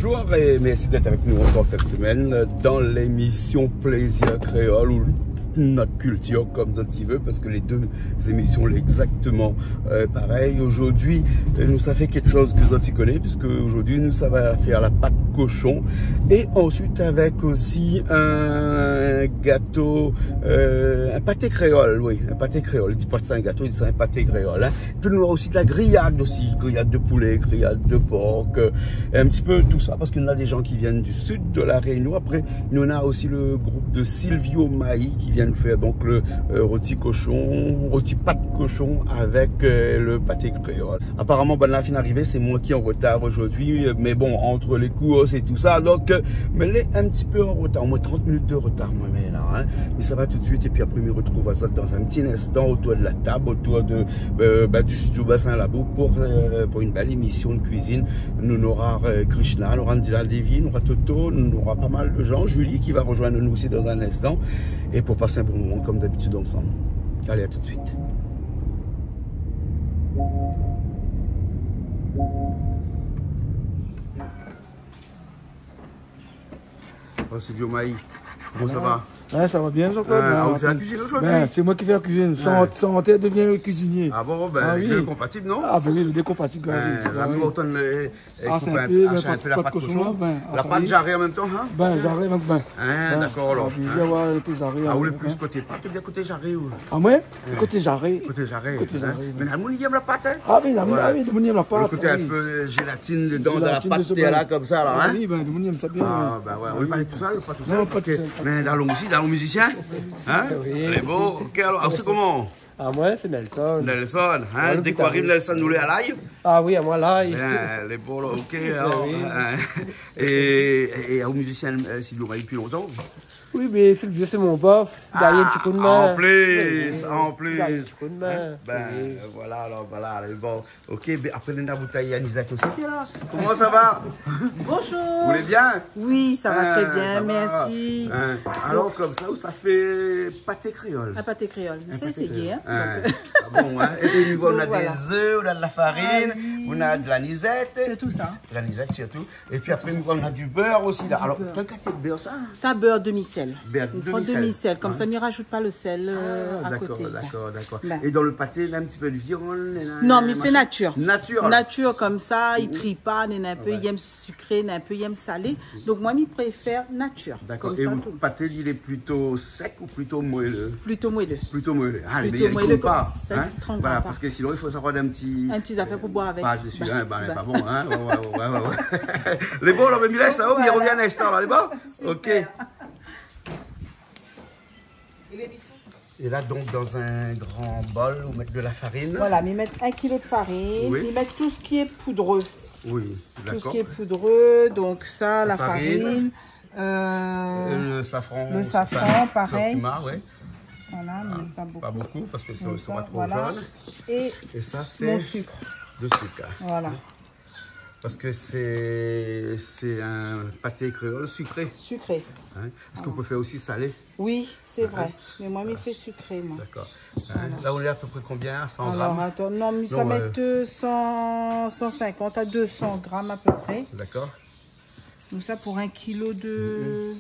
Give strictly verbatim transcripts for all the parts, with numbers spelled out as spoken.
Bonjour et merci d'être avec nous encore cette semaine dans l'émission Plaisir Créole ou Notre Culture, comme zot i vé, parce que les deux émissions lé exactement, euh, pareil. Aujourd'hui, euh, nou sa fé kékshoz ke zot i koné, puisque aujourd'hui nou sa fé la pat koshon et ensuite avec aussi un gâteau, euh, un pâté créole, oui, un pâté créole. I di pa sé in gato, i di sé in pâté créole, hein. Pi nou nora osi de la griyad osi, griyad de poulé, griyad de por, euh, in ti pé tousa, parske nou na dé zan ki vien du sud de La Réunion. Apré nou na osi le group de Silvio Maï ki vien fé donk le, euh, roti koshon, roti pat koshon avèk, euh, le pâté créole. Aparaman bann la fine arivé, sé moin ki lé an retar zordi, euh, mé bon, ant lé kours é tousa, donk, euh, mi lé in ti pé an retar, omoin trant minit de retar moin mèm la, hein. Mé sa va tout de suit, épi apré mi retrouv azot dan in ti instan otour de la tab, otour de, euh, ba, du studio Bassin Labou pou, euh, pou in bèl émisyon de kuizine. Nou nora, euh, Krishna, nou nora Andila Devi, nou nora Toto, nou nora pa mal de zan. Julie ki va rejoindre nous aussi dans un instant. Et pour passer un bon moment comme d'habitude ensemble. Allez, à tout de suite. Oh, Silvio Maï, koman sa va ? Ouais, sa va bien, Jean-Claude. Hein, ben, ah, ou fé la kuizine zordi ? Ben, sé moin ki fé la kuizine. Hein. San, san tèr, devien kuizinié. Ah bon, ben, ah oui, lé konpatib, non ? Ah ben oui, lé konpatib, ben oui. Hein, la, nou antann le, é, é koup in pé, ashé in pé la pat koshon. La pat zaré an mèm tan, hein ? Ben, zaré an mèm tan. Hein, dakor, alor. Oblizé avoir in pé zaré an mèm tan. Ah, ou lé plis koté pat oubien koté zaré, ou ? Ah, moin ? Koté zaré. Koté zaré, hein. Koté zaré, ouais. Mé na moun i yèm la pat, hein ? Ah oui, na moun, ah oui, na moun i yèm la pat, ah oui. Le koté in pé zélatine dedan, dan la pat, la, konmsa, la, hein ? Ah oui, ben, na moun i yèm sa bien, ouais. Ah, ben ouais, ou lé pa tousèl, pa tousèl, parske, mé na lé osi, na lé mizisien. Hein ? Oui. Lé bon, ok, alor, ah, sé koman ? Ah, moin sé Nelson. Nelson, hein ? Dé k'ou ariv, Nelson, nou lé a live. Ah oui, amoin la. Ben, lé bon, ok, alor, hein. É, é, é ou mizisien, euh, Silvio Maï dopi lontan ? Oui, mé Silvio sé mon bof. Li done in ti kou d'min. Ah, an plis, an plis. Li done in ti kou d'min. Hein ? Ben, voilà, alor, voilà, lé bon. Ok, ben, apré, néna boutèy Anisette osi ki lé la. Koman sa va ? Bonjour. Ou lé bien ? Oui, sa va trè bien, mèrsi. Hein, alor, konmsa, ou sa fé pâté kréol. In pâté kréol. In pâté kréol. Sa, sé bien, hein. Hein. Donk, ah bon, hein. É, é nou na dé zèf, nou na de la farine, nou na de l'anisette. Ah oui. Sirtou sa. L'anisette, sirtou. Épi apré, nou na du bèr osi, la. Du bèr. Alor, kèl kalité de bèr, sa ? Sa, bèr demi-sèl. Bèr demi-sèl. Nou pran demi-sèl, konmsa, nou rajout pa le sèl, euh, a koté. Ah, dakor, dakor, dakor. Ben. É dan le pâté, néna in ti pé de viann, néna, machin. Non, mi fé natir. Natir, alor. Natir, konmsa, i tri pa, néna in pé i yèm sikré, néna in pé i yèm salé. Donk, moin, mi préfèr natir. Dakor. Konmsa, tout. É out pâté, li lé plito sèk ou plito moelleux ? Plito moelleux. Plito moelleux. Ah, mé i trann pa, hein ? Voilà, parske sinon, i fo sa avoir in ti, in ti zafèr pou boir avèk. Par-desi, hein, ben, lé pa bon, hein ? Ouais, ouais, ouais, ouais. Lé bon, la, mé mi lès sa, oh, mi rovien in instan, la, lé bon ? Super. Ok. É la, donk, dan in gran bol, ou mèt de la farine. Voilà, mi mèt in kilo de farine, oui, mi mèt tout sak lé poudré. Oui, dakor. Tout sak lé poudré, donk sa, la farine. La farine. Euh, le safran, le safran, parèy. Curcuma, ouais. Voilà, mé pa bonpé. Ah, pa bonpé, parske sinon, i sra tro zone. Konmsa, voilà. É mon sik. É sa, sé de sik, hein. Voilà. Parske sé, sé in pâté kréol sikré. Sikré. Hein ? Parske ou pé fé osi salé. Oui, sé vré. Hein ? Mé moin, mi fé sikré, moin. Dakor. Hein ? Voilà. La, nou lé a pé pré konbien ? San gram ? Alor, atann, non, mi sa mèt, euh, san, san sinkant a dé san gram a pé pré. Dakor. Donk sa pou in kilo de,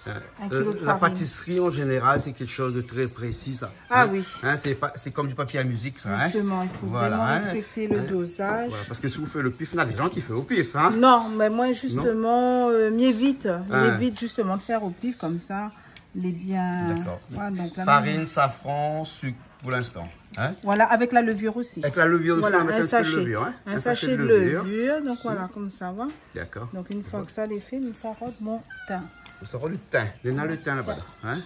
in kilo de farine. Euh, la patisri, an zénéral, sé kékshoz de trè prési, sa. Ah oui. Hein, sé pa, sé konm du papié à musique, sa, hein. Justement, i fo vréman réspèkté le dozaz. Voilà, parske si ou fé le pif, néna dé zan ki fé o pif, hein. Non, mé moin, justement, euh, mi évit, mi évit justement de fèr o pif konmsa. Lé bien. Dakor. Voilà, donk la, farine, safran, sik pou l'instan, hein ? Voilà, avèk la levure osi. Avèk la levure osi, voilà, nou mèt in ti pé de levure, hein ? In sashé de levure. In sashé de levure, donk voilà, konmsa, voilà. Dakor. Donk, in foi ke sa lé fé, nou sa rod mon tin. Nou sa rod le tin. Néna le tin laba, hein ?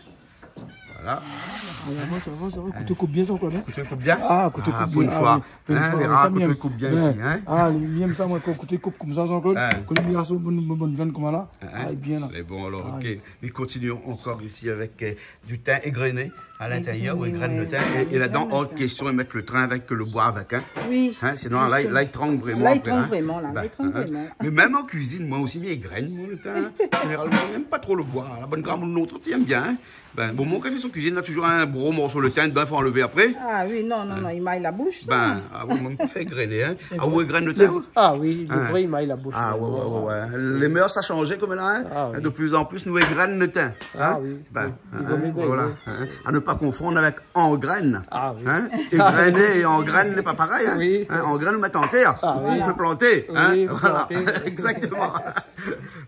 Voilà. Ah, avans, avans, avans. Kouto i koup bien, Jean-Claude, hein ? Kouto i koup bien ? Ah, kouto i koup bien. Ah, pou in foi. Hein, pou in foi, ah, sa, kouto i koup bien isi, hein ? Ah, mi yèm sa, moin, kan kouto i koup konmsa, Jean-Claude, kan mi mèt son bon, bon, bon viann konmsa la, ah, lé bien, la. Mé bon, alor, ok. Mé kontinion ankor isi avèk, euh, du tin égrené. A lintérièr, ou égrène lo tin. É, é ladan, ort késtion, i mèt lo tin avèk lo boi avèk, in. Oui, zistoman. Sinon, la, la, i trank vréman apré, in. La, i trank vréman, la. Mé mèm an kuizine, moin osi, mi égrène, moin, lo tin, in. Zénéralman, mi èm pa tro lo boi. La bone gramoun lontan té i èm bien, in. Bin, bon, moin, kan mi fé son kuizine, la touzour in gro morso lo tin dedan, i fo anlèv apré. A oui, non, non, non, i may la boush, sa. Bin, a oui, moin, mi fé gréné, in. A, ou égrène lo tin, ou ? A oui, lo vré, i may la boush, vréman. A ouais, ouais, ouais. Lé mœurs sa shanzé koméla, in. A oui. De plus en plus, nou égrène lo tin, in. A oui. Bin, i vo mié égrèné. Voilà, in. A ne pa konfonn avèk angrène. A oui. In ? Égréné é angrène, sé pa parèy, in. Oui. In, angrène, ou mèt an tèr. A oui. Ou fé planté, in. Oui, voilà. Planté. Exactement.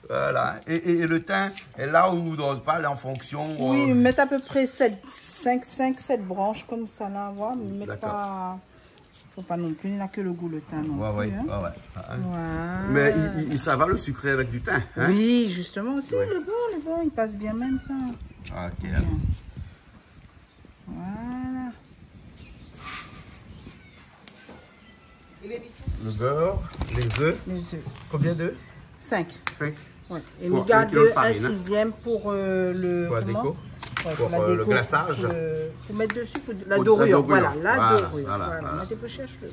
Voilà. É, é, é lo tin, é la ou doz pa, lé an fonksion, euh, oui, mèt a pé pré sèt, sink, sink, sèt bransh konmsa la, voilà, mé pa, fo pa non pli, na ke lo gou lo tin non pli, in. D'accord. Ouais, ouais, ouais, ouais. Voilà. Mé i, i, i sava lo sikré avèk do tin, in ? Oui, zistoman, si, lo bon, lo bon, i pas bien mèm, sa. A, ok, alor. Voilà. Lo bèr, lé zèf. Lé zèf. Konbien d'œufs ? Sink. Sink. Ouais. É mi gard in sizièm pou, euh, lo, koman ? Pou la déko. Ouais, pou la déko, pou, euh, pou mèt dési, pou la dorur. Pou la dorur. Voilà, la dorur. Voilà, voilà. Mèt pou shèrsh lo.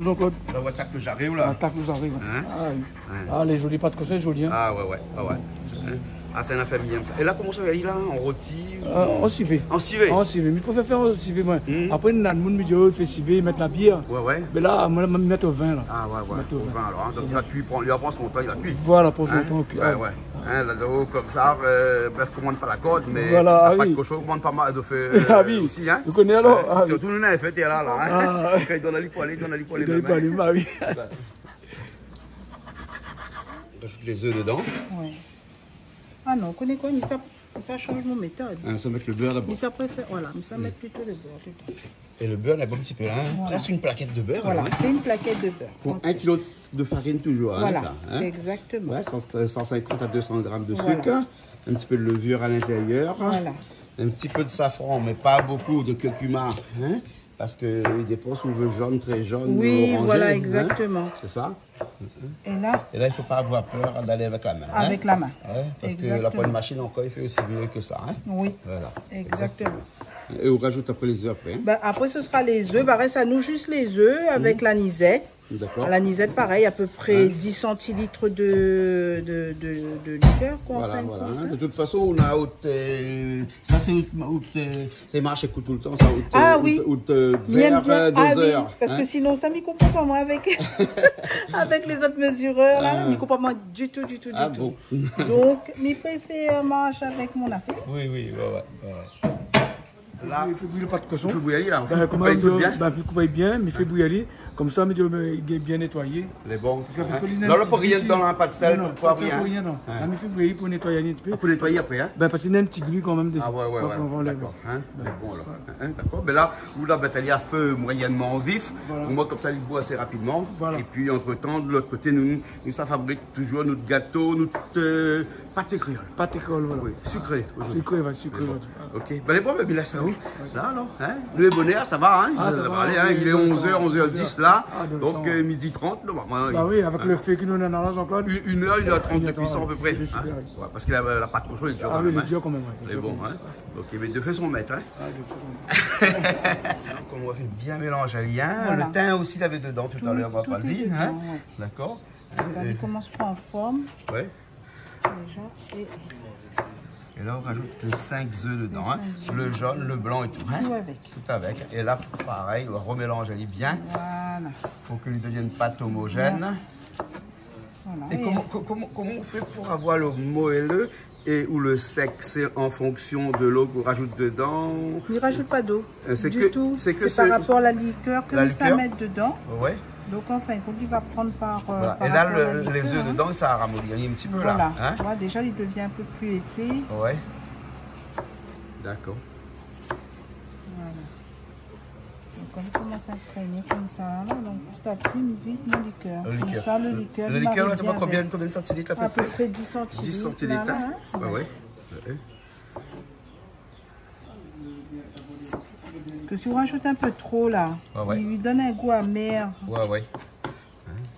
Jean-Claude. La, ou atak lo zariv, la. Atak lo zariv, in. In ? A oui. Ouais. A, lé zoli pat konmsa, lé zoli, in. A ouais, ouais, ouais, ouais. In ? A, sé in afèr mi èm, sa. É la, koman sa i lé, la, an roti ou an... Euh, an sivé. An sivé. An sivé. Mi préfèr fé an sivé, moin. Apré, na d'moun i di, oh, fé sivé, mèt la bièr. Ouais, ouais. Mé la, moin, mi mèt o vin, la. A ouais, ouais. Mèt o vin. O vin, alor, in. Donk, li va kui, pran, li va pran son tan, li va kui. Voilà, pran son tan, kui. In ? Ouais, ouais. In, la, oh, konmsa, euh, bèf i komand pa la kord, mé la pat koshon i komand pa mal, do fé, euh, osi, in. A oui. Ou koné alor ? In ? A oui. Sirtou nou, nou la fé la, la, in. A. Kan i donn ali pou alé, i donn ali pou alé mèm, in. I donn ali pou alé, a oui. Rajout lé zèf dedan. Ouais. A non, ou koné koi, mi sa, mi sa shanz mon métod. A, sa mèt lo bèr dabor. Mi sa préfèr, voilà, mi sa mèt plito lo bèr dedan. É lo bèr, na in bon ti pé la, in. Voilà. Prèsk in plakèt de bèr, in. Voilà, sé in plakèt de bèr antié. Pou in kilo de farine touzour, in, sa, in. Voilà, exactement. Ouais, san, san sinkant a dé san gram de sik, in. Voilà. In ti pé de lévir a lintérièr. Voilà. In ti pé de safran, mé pa bokou, de kurkuma, in. Parske i dépan si ou vé zone, trè zone, oransé, in. Oui, voilà, exactement. Sé sa. É la ? É la, i fo pa avoir pèr d'alé avèk la min, in. Avèk la min. Ouais, parske la poin mashine ankor, i fé osi mié ke sa, in. Oui. Voilà. Exactement. É ou rajout apré lé zèf apré, in. Bin, apré, se sera lé zèf. Va rès anou zis lé zèf avèk la nizèt. D'accord. La nizèt, parèy, a pé pré dis santilit de, de, de, de likèr, koi, an fin de kont, in. Voilà, voilà, in. De tout fason, ou na out, euh, sa sé out, out, euh, Sé marsh i kout toultan sa, out, euh, out, out, euh, vèr, euh, dozèr, in. Mi èm bien. A oui, parske sinon sa, mi konpran pa moin avèk, avèk lé zot mezirèr la, mi konpran pa moin ditou, ditou, ditou. A bon. Donk, mi préfèr marsh avèk mon afèr. Oui, oui, ouais, ouais, ouais. La, i fé bouyir lo pat koshon. I fé bouyir ali la. Bin, koman i di, bin, i fé bouyir ali. Koup ali bien. Bin, fé bouyir ali. Konmsa, mi di, bin, lé bien nétoiyé. Lé bon. Parske la, la, pou rien, dan la, pa de sèl, pa de rien. Non, non, pa de sèl, pa de rien, non. Ouais. La, mi fé bouyir pou nétoiyé in ti pé. A, pou nétoiyé apré, in ? Bin, parske néna in ti glu kanmèm dési. A ouais, ouais, ouais, dakor, in. Lé bon, alor. In, dakor. Bin la, ou la, bin, ou la mèt ali a fé moiyènman vif. Voilà. Omoin, konmsa, li bouy asé rapidman. Voilà. Épi, antretan, de lot koté, nou, nou sa fabrik touzour nout gato, nout, euh, paté kréol. Paté kréol, voilà. Oui, sikré, osi. Sikré, ouais, sikré, ouais. Lé bon. Ok. Bin, lé bon, bin, mi lès aou. La, alor, in ? Lé bonèr, sa va, in ? A, sa va, alé, in, lé onzèr, onzèr dis la. A, donk, euh, midi trant, normalman. Ba oui, avèk lo fé ke nou néna la, Jean-Claude. Inn èr, inn èr trant de kuison a pé pré, in ? Inn èr trant, ouais, sé super, ouais. Ouais, parske la, la pat koshon lé dir kanmèm, in. A oui, lé dir kanmèm, ouais. Lé bon, in ? Ok, mé de fé son mèt, in ? A, de fé son mèt. Donk, ou la fé bien mélanzé ali, in. Voilà. Lo tin osi, lavé dedan talèr, ou la pa di, in ? Tout, tout lé dedan, ouais. Dakor. La, li komans pran form. Ouais. Déza, é... É la, ou rajout lé sink zèf dedan, in. Lé sink zèf. Lo zone, lo blan é tout, in. Tout avèk. Tout avèk. É la, parèy, ou romélanz ali bien. Voilà. Pou ke li devièn pat omozèn. Voilà. É koman, ko-, koman, koman ou fé pou avoir lo moelleux é ou lo sèk, sé an fonksion de lo ke ou rajout dedan ? Mi rajout pa dolo ditou. Euh, sé ke, sé ke par rapor a la likèr ke mi sa mèt dedan. La likèr ? Ouais. Donk, an fin de kont, li va pran par, euh, par rapor a la likèr, in. Voilà. É la, lo, lé zèf dedan, sa ramoli in ti pé, la, in ? Voilà. Ouais, déza, li devien in pé pli épé. Ouais. Dakor. Voilà. Donk, kan li komans a imprégné konmsa, la, donk, pti a pti, mi vid mon likèr. Lo likèr. Konmsa, lo likèr, li ariv bien avèk. Lo likèr, la, sé konbien, konbien de santilitr, a pé pré ? Dix santilitr, la, in ? Dix santilitr, in ? Ouais, ouais. Parske si ou rajout in pé tro, la, li, li donn in gou amèr. Ouais, ouais. In ?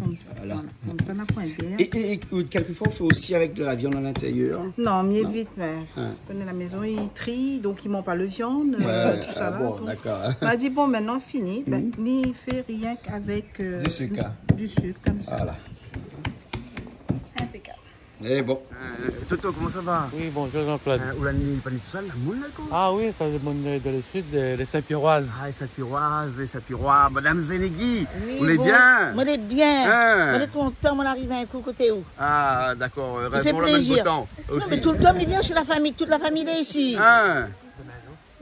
konmsa. Voilà. Voilà. Konmsa, na poin dèr. É, é, é, euh, kèlkefoi, ou fé osi avèk de la viann a l'intérieur ? Non, mi évit, mé ou koné la mézon, i tri, donk i manz pa le viann, euh, tout sa la, bon, donk, dakor. Ma di, bon, mintnan, fini, bin, mi fé rienk avèk, euh, du sik, du sik, konmsa. Voilà. Inpékab. É bon. Euh, Toto, koman sa va ? Oui, bonjour Jean-Claude. Euh, ou la ni, pa ni tousèl, la moun la, koi ? Ah oui, sa sé moun de, de le sud, de, de Saint-Pierroise. Ah, Saint-Pierroise, Saint-Pierrois. Madame Zenegui, ou lé bien ? Oui, bon, moin lé bien. Hein ? Moin lé kontan, moin la ariv in kou koté ou. Ah, dakor. Euh, sa fé plézir. Non, mé toultan mi vien shé la fami, tout la fami lé isi. Hein ?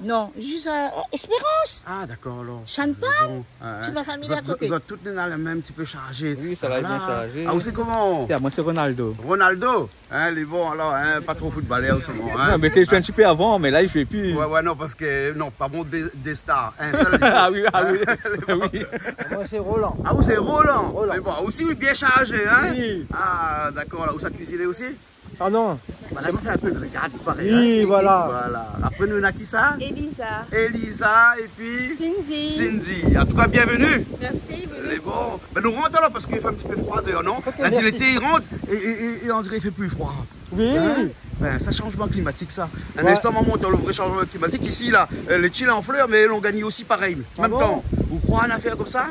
Non, zis, euh, Espérance. Ah, dakor, alor. Champagne. Bon, hein, tout la fami lé a koté. Zot, zot tout néna la min in ti pé sharzé. Oui, sa va bien sharzé. Ah, ou sé koman ? Tiens, moin sé Ronaldo. Ronaldo, hein, lé bon, alor, hein, pa tro footballeur an se moman, hein. Non, mé té zoué in ti pé avan, mé la, i zoué pi. Ouais, ouais, non, parske, non, pa bon, dé, dé star. In sèl, ah oui, ah oui. Hein, lé bon. Oui. Moin sé Roland. Ah, ou sé Roland. Roland. Mé bon, ou osi, oui, bien sharzé, hein. Oui. Ah, dakor, la, ou sa kuiziné osi ? Pardon ? Voilà, sa fé in pé de régad, parèy, hein. Oui, voilà. Voilà. Apré, nou néna kisa ? Elisa. Elisa, épi Cindy. Cindy. An tou ka, bienvenue. Merci, bonjour. Lé bon. Bin, nou rant alor, parske i fé in ti pé froi déor, non ? Ok, merci. Lété i rant é, é, é, é on diré i fé pli froi. Oui. Hein ? Ben, sa, shanjman klimatik, sa. In instan, maman, dan le vré shanjman klimatik, isi, la, euh, lé tshi lé an flèr, mé lé gagné osi parèy. Ah bon ? Mèm tan. Ou kroi in afèr konmsa ?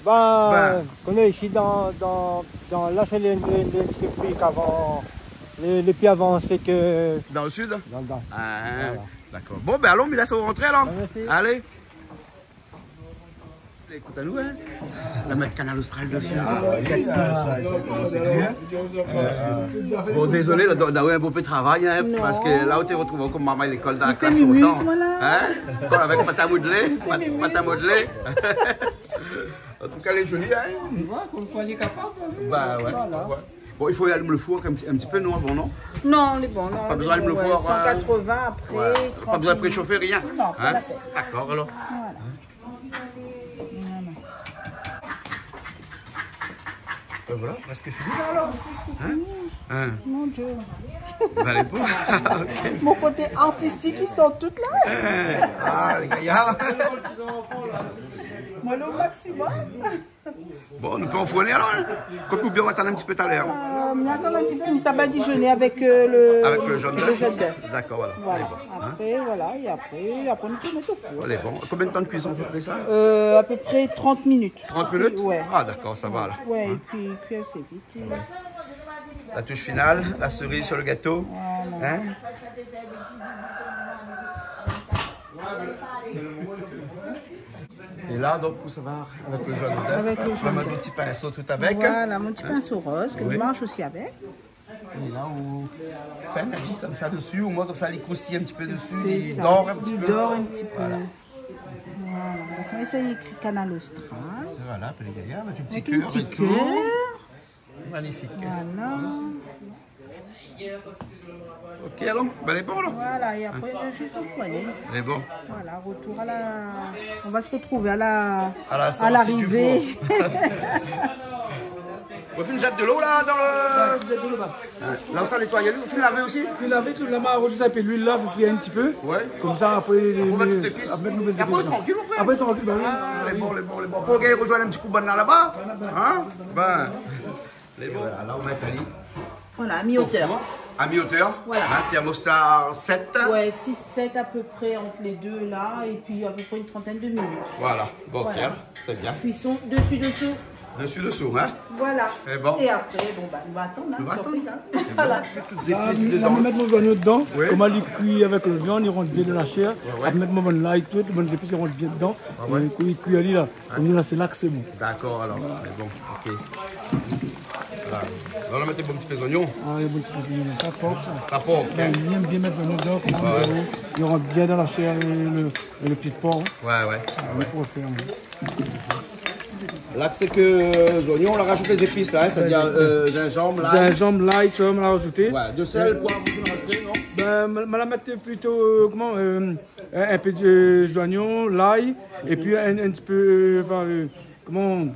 Ben, ou koné, isi, dan, dan, dan, la, sé lé, lé, lé, lé pli avansé ke dan le sud, la ? Dan, dan. Ah, dakor. Bon, ben, alon, mi lès aou rantré, alor. Ah, mèrsi. Alé. Ékout anou, in. La mèt Kanal Austral dési. Ah, oui, sa, sa, sa, sa, sa, sa. Bon, dézolé, la, nou la in bon pé travay, in, parske la, ou té rotrouv aou konm marmay lékol dan la klas lontan. Li fé mimi, sa, la. In ? Avèk pat a modlé, pat, pat a modlé. An tou ka, lé zoli, in. Ou voi, konm koi li lé kapab, oui. Ben, ouais. Voilà. Ouais. Bon, i fo alim le four in ti, in ti pé, non, avan, non ? Non, lé bon, non, lé bon, ouais, san katrovin, apré, trant minit. Ouais. Pa bezoin préshofé, rien. Non, pa la pèn. Dakor, alor. Voilà. Ben voilà, prèsk fini la, alor. In ? In ? Mon Dieu. Ben, lé bon. OK. Mon koté artistik i sort tout la. In ? Ah, lé gayar. Moin, le maximum. Bon, nou pé anfourné, alor, in ? Konm ou bien, nou va atann in ti pé talèr. Euh, mi atann in ti pé, mi sa badizoné avèk, euh, le, avèk le zone d'œuf. Le zone d'œuf. Dakor, voilà. Voilà. Lé bon, in ? Apré, voilà, é apré, apré, nou pé mèt o four. Lé bon. Konbien d'tan de kuison, a pé pré, sa ? Euh, a pé pré trant minit. Trant minit ? Ouais. Ah, dakor, sa va, la. Ouais, in ? É pi, kui asé vit. Ouais. La toush final, la seriz sur le gato. Voilà. In ? É la, donk, ou sa va avèk le zone d'œuf. Avèk le zone d'œuf. Ou va mèt in ti pinso tout avèk. Voilà, mon ti pinso roz, ke mi marsh osi avèk. É la, ou fé in ali konmsa dési, omoin konmsa, li kroustiy in ti pé dési, li dor in ti pé. Sé sa. Li dor in ti pé. Voilà. Voilà. Donk, moin, sa i ékri Kanal Austral. Voilà, pi lé gayar, avèk in ti kèr é tout. Avèk in ti kèr. Magnifik. Voilà. OK, alor, ben, lé bon, la. Voilà, é apré, zis o fourné. Lé bon. Voilà, retour à la, on va se retrouver à la, à la sortie du four. À l'arrivée. Ou fine zèt dolo, la, dan le... Ouais, zèt dolo, ba. Ouais. La, sa nétoy ali, ou fine lavé osi ? Fine lavé, tout la, ma razout in pé luil, la, fé frir in ti pé. Ouais. Konmsa, apré, lé, apré, nou mèt tout lé zépis. Apré, nou mèt tout lé zépis, la. Apré, trankil, apré. Apré, trankil, ba oui. Ah, lé bon, lé bon, lé bon. Fo gingn rozoinn in ti kou bann la, laba. Voilà, ba. In ? Ben. Lé bon. Voilà, la, ou mèt ali. Voilà, à mi-hauteur. O four, à mi-hauteur. Voilà. In, thermostat sèt. Ouais, six, sept à peu près entre les deux, là, et puis à peu près une trentaine de minutes. Voilà. Bon, OK, très bien. Cuisson dessus dessous. Dessus dessous, in ? Voilà. Lé bon. Et après, bon, bah, on va attendre, hein, surprise, hein. Nou va atann. Voilà. Lé bon. Tout zépis dedan. La, mi mèt mon zoignon dedan. Oui. Koman li kui avèk le viann, li rant bien dan la shèr. Ouais, ouais. Apré, mèt mon bann lay, tout, bann zépis, li rant bien dedan. Ah ouais. É kui, kui ali la. Konm nou la, sé la ke sé bon. Dakor, alor. Voilà. Mé bon, OK. Voilà. La, nou la mèt in bon ti pé zoignon. Ah, in bon ti pé zoignon, sa, pork, sa. Sa, pork. Ben, mi èm bien mèt zoignon dedan, konm sa, li rant bien dan la shèr, le, le, le pié de por, in. Ouais, ouais. Ah, ouais. Pou fé, in. La, sé ke, euh, zoignon, nou la razout lé zépis, la, in, sétadir, euh, zinzanm, lay. Zinzanm, lay, sa, nou la razout. Ouais, de sèl, poiv, ou la razout, non ? Ben, ma, ma la mèt plito, euh, koman, euh, in, in pé de, euh, zoignon, lay, épi in, in ti pé, euh, anfin, euh, Koman,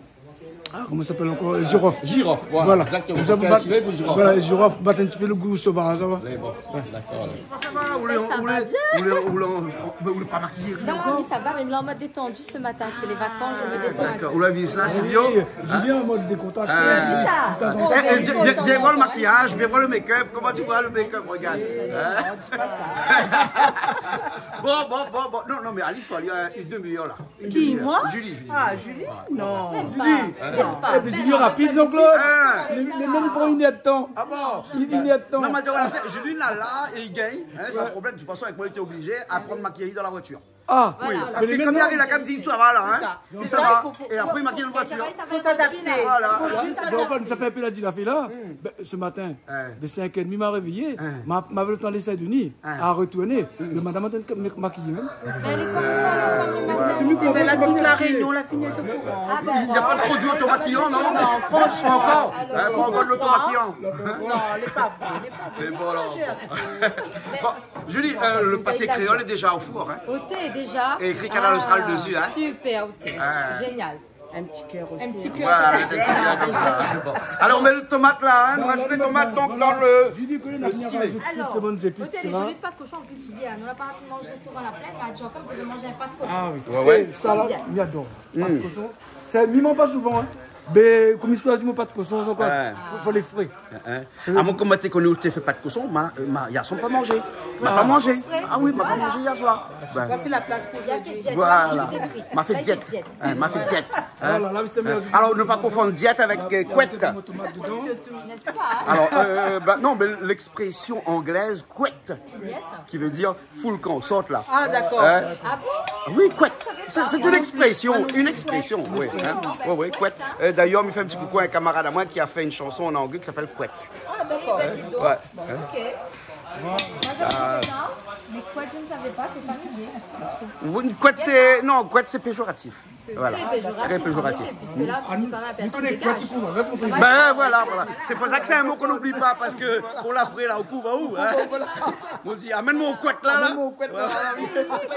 ah, koman i apèl ankor ? Zirof. Zirof, voilà, exactement. Voilà. Parske la, sinon, i fo zirof, voilà, zirof, bat in ti pé le gou sovaz, sa va. Mé bon, dakor, alor. Sa va, ou lé, ou lé, ou lé pa makiyé, rien ankor ? Non, mé sa va, mé mi lé an mod détandu se matin, sé lé vakans, je me détends un peu. Dakor, ou la vi sa, sé bien. Oui, Julie an mod dékontrakt. Ah. Oui, sa. Bon, é, é, vien, vien voir le makiyaz, vien voir le make-up. Koman ou voi le make-up, regard. Hein ? Non, di pa sa. Bon, bon, bon, bon. Non, non, mé ali, fo ali, euh, une demi-heure, la. Ki, moin ? Julie, Julie. Ah, Julie ? Non. Mèm pa. Julie, non. Mèm pa. Eh, mé Julie, rapid, donk, la. Ah. Li, li mèm pran inn èr de tan. Ah bon ? Inn, inn èr de tan. Non, mé atann, voilà, Julie, la, la, li gingn, hein, sé in problèm. De tout fason, avèk moin, li té oblizé aprann makiyé dan la voitir. Ah, oui. Voilà. Parske konm li ariv, li la kan di, sa va, la, hein. Sé sa. Pi sa va. Fo, fo, é apré, li makiy dan la voitir. Voilà. Fo zis adapté. Donk, konm sa fé in pé la di la fé la, ben, se matin, vèr sink èr édmi, ma révéyé, ma, ma fé le tan alé Sin-Dni. Ah. A retourné. Mé madam la té mak-, makiyé mèm. Mé lé konmsa, la fanm le matin. Ouais. Mé la, tout La Rényon, la fine èt o kouran. Ah ben, na pa de produi otomakiyan, non ? Non, fransheman. Pa ankor. Alor, hein, pa ankor de lotomakiyan. Non, lé pa vré, lé pa vré. Mé bon, alor. Bon, Julie, euh, le paté kréol lé déza o four, hein ? Oté, déza. É ékri Kanal Austral desi, hein ? Super, oté. Ah. Génial. In ti kèr osi, hein. In ti kèr. Voilà, in ti kèr konmsa. Bon. Alor, nou mèt le tomat la, hein, nou razout le tomat, donk, dan le, le sivé. Alor, oté, lé zoli, pa de koshon, an plis, yèr, nou la parti manz restoran La Plaine, mé Jacob té vé manz in pa de koshon. Ah oui. Ouais, ouais. É sa la, mi ador. Pa de koshon. Sa, mi manz pa souvan, hein. Bin, konm mi shoizi mon pat koshon, ankor, fo, fo lé fré. Hein, hein. Amoin, koman té koni ou té fé pat koshon, ma, ma, yèr soir ma pa manzé. Ma pa manzé. Ah oui, ma pa manzé yèr soir. Bin. Ma fé la plas pou zordi. Voilà. Ma fé dièt. Hein, ma fé dièt. Hein. Voilà, la, oui, sé mié. Alor, ne pa konfonn dièt avèk, euh, kouèt. Alor, euh, bin, non, mé l'expression anglaise kouèt, qui veut dire fou le camp, sort là. Ah, d'accord. Hein ? Ah bon ? Oui, kouèt. C'est, c'est une expression, une expression, oui, hein. Oui, oui, kouèt. Euh, d'ailleurs, mi fé in ti koukou à un camarade à moi qui a fait une chanson en anglais qui s'appelle Kouèt. Ah, d'accord. Ouais. Ok. Moi, je connais pas, mais kouèt, je ne savais pas, c'est familier. Oui, kouèt, c'est, non, kouèt, c'est péjoratif. Voilà. Très péjoratif, en effet, puisque là, tu dis quand même la personne dégage. Ben voilà, voilà. C'est pour ça que c'est un mot qu'on n'oublie pas, parce que on l'a fait là, au couvent, hein. On dit, amène-moi au kouèt là, là. Amène-moi au kouèt là, là, oui. Voilà.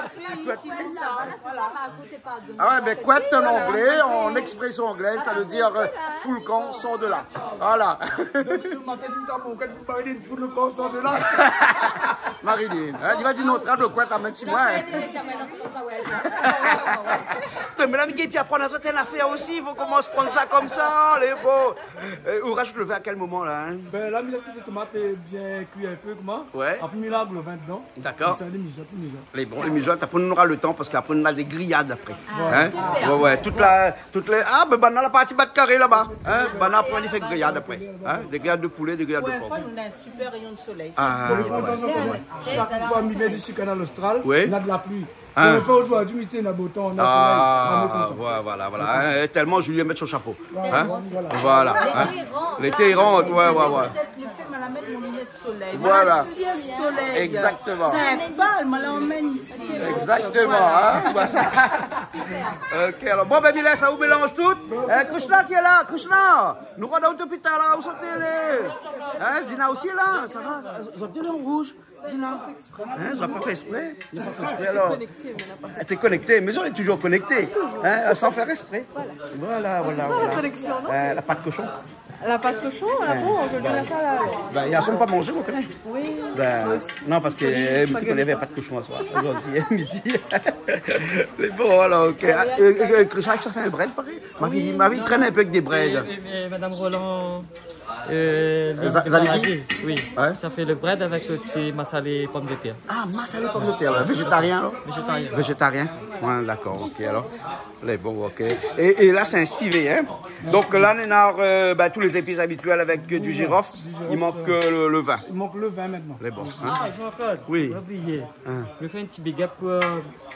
Voilà, c'est ça, bah, écoutez, pardon. Ah ouais, ben, kouèt en anglais, en expression anglaise, ça veut dire, euh, fou le camp, sors de là. Voilà. Donk, donk, ma késtion, mon kouèt, Marilyn, fou le camp, sors de là. Marilyn, hein, li va dir non, trap le kouèt, amèn si moin, hein. Putain, mé la, mi gingn pi aprann azot in afèr osi, fo komans prann sa konmsa, lé bon. Euh, ou rajout le vin à quel moment, là, hein ? Ben, la, mi lès tomat, euh, bien kui in pé, koman ? Ouais. Apré, mi larg le vin dedan. D'accord. Konmsa, li mijot, li mijot. Lé bon, li mijot, apré, nou nora le tan, parske apré, nou nora dé griyad apré. Ah, super. Hein ? Ouais, ouais, tout la, Tout lé, ah, ben, banna la parti bat karé laba. Hein ? Banna la pran, li fé griyad apré. Hein ? Dé griyad de poulé, dé griyad de por. Pou in foi, nou néna in super rayon de solèy. Ah, ouais, ouais. Shak foi mi vien isi Kanal Austral, oui, néna de la pli. Hein. Mé an foi, zordi, mi té néna bo tan, néna solèy. Ah, ouais, voilà, voilà. Hein ? É tèlman Julien mèt son shapo. Hein ? Voilà. Voilà. Hein ? Lété érant, ouais, ouais, ouais. Pétèt le fé mal a mèt mon linèt solèy. Voilà. Voilà, ti solèy. Exactement. Sé in pal, moin la amenn isi. Exactement, hein, voilà sa. Super. Ok, alor, bon, ben, mi lès aou mélanz tout. Hein, Krishna ki lé la, Krishna. Nou rod aou dopi talèr la, ousa ou té lé ? Hein, Dina osi lé la, sa va, zot lé an rouz, Dina. Hein, zot la pa fé ésprè. Zot la pa fé ésprè, alor. Té konékté, mé zot lé touzour konékté. Hein, san fèr ésprè. Voilà, voilà, voilà. Sé sa la konéksion, non ? Euh, la pat koshon. La pat koshon, ah bon, zordi, na sa la, alor. Ben, yèr soir ma pa manzé, moin, koné. Oui, moin osi. Ben, non, parske, euh, mi té koné navé pat koshon aswar. Zordi, midi. Mé bon, alor, ok. Ah, euh, euh, Krishna, sa fé in brèd, parèy. Ma fiy, ma fiy trène in pé avèk dé brèd. Oui. Et, et, et Madame Roland, euh, Za-, Zadigui ? Oui. Ouais. Ça fait le brèd avec le petit massalé pomme de terre. Ah, massalé pomme de terre, ouais. Végétarien, alor ? Végétarien. Végétarien ? Ouais, d'accord, ok, alor. Lé bon, ok. É, é la, sé in sivé, hein. Donk la, nou néna, euh, ben, tout lé zépis abitièl avèk, euh, du jirof. Du jirof, sa. I mank, euh, le, le vin. I mank le vin mintnan. Lé bon, hein. Ah, Jean-Claude, oui, ma oublié. Hein. Mi fé in ti big up pou, euh,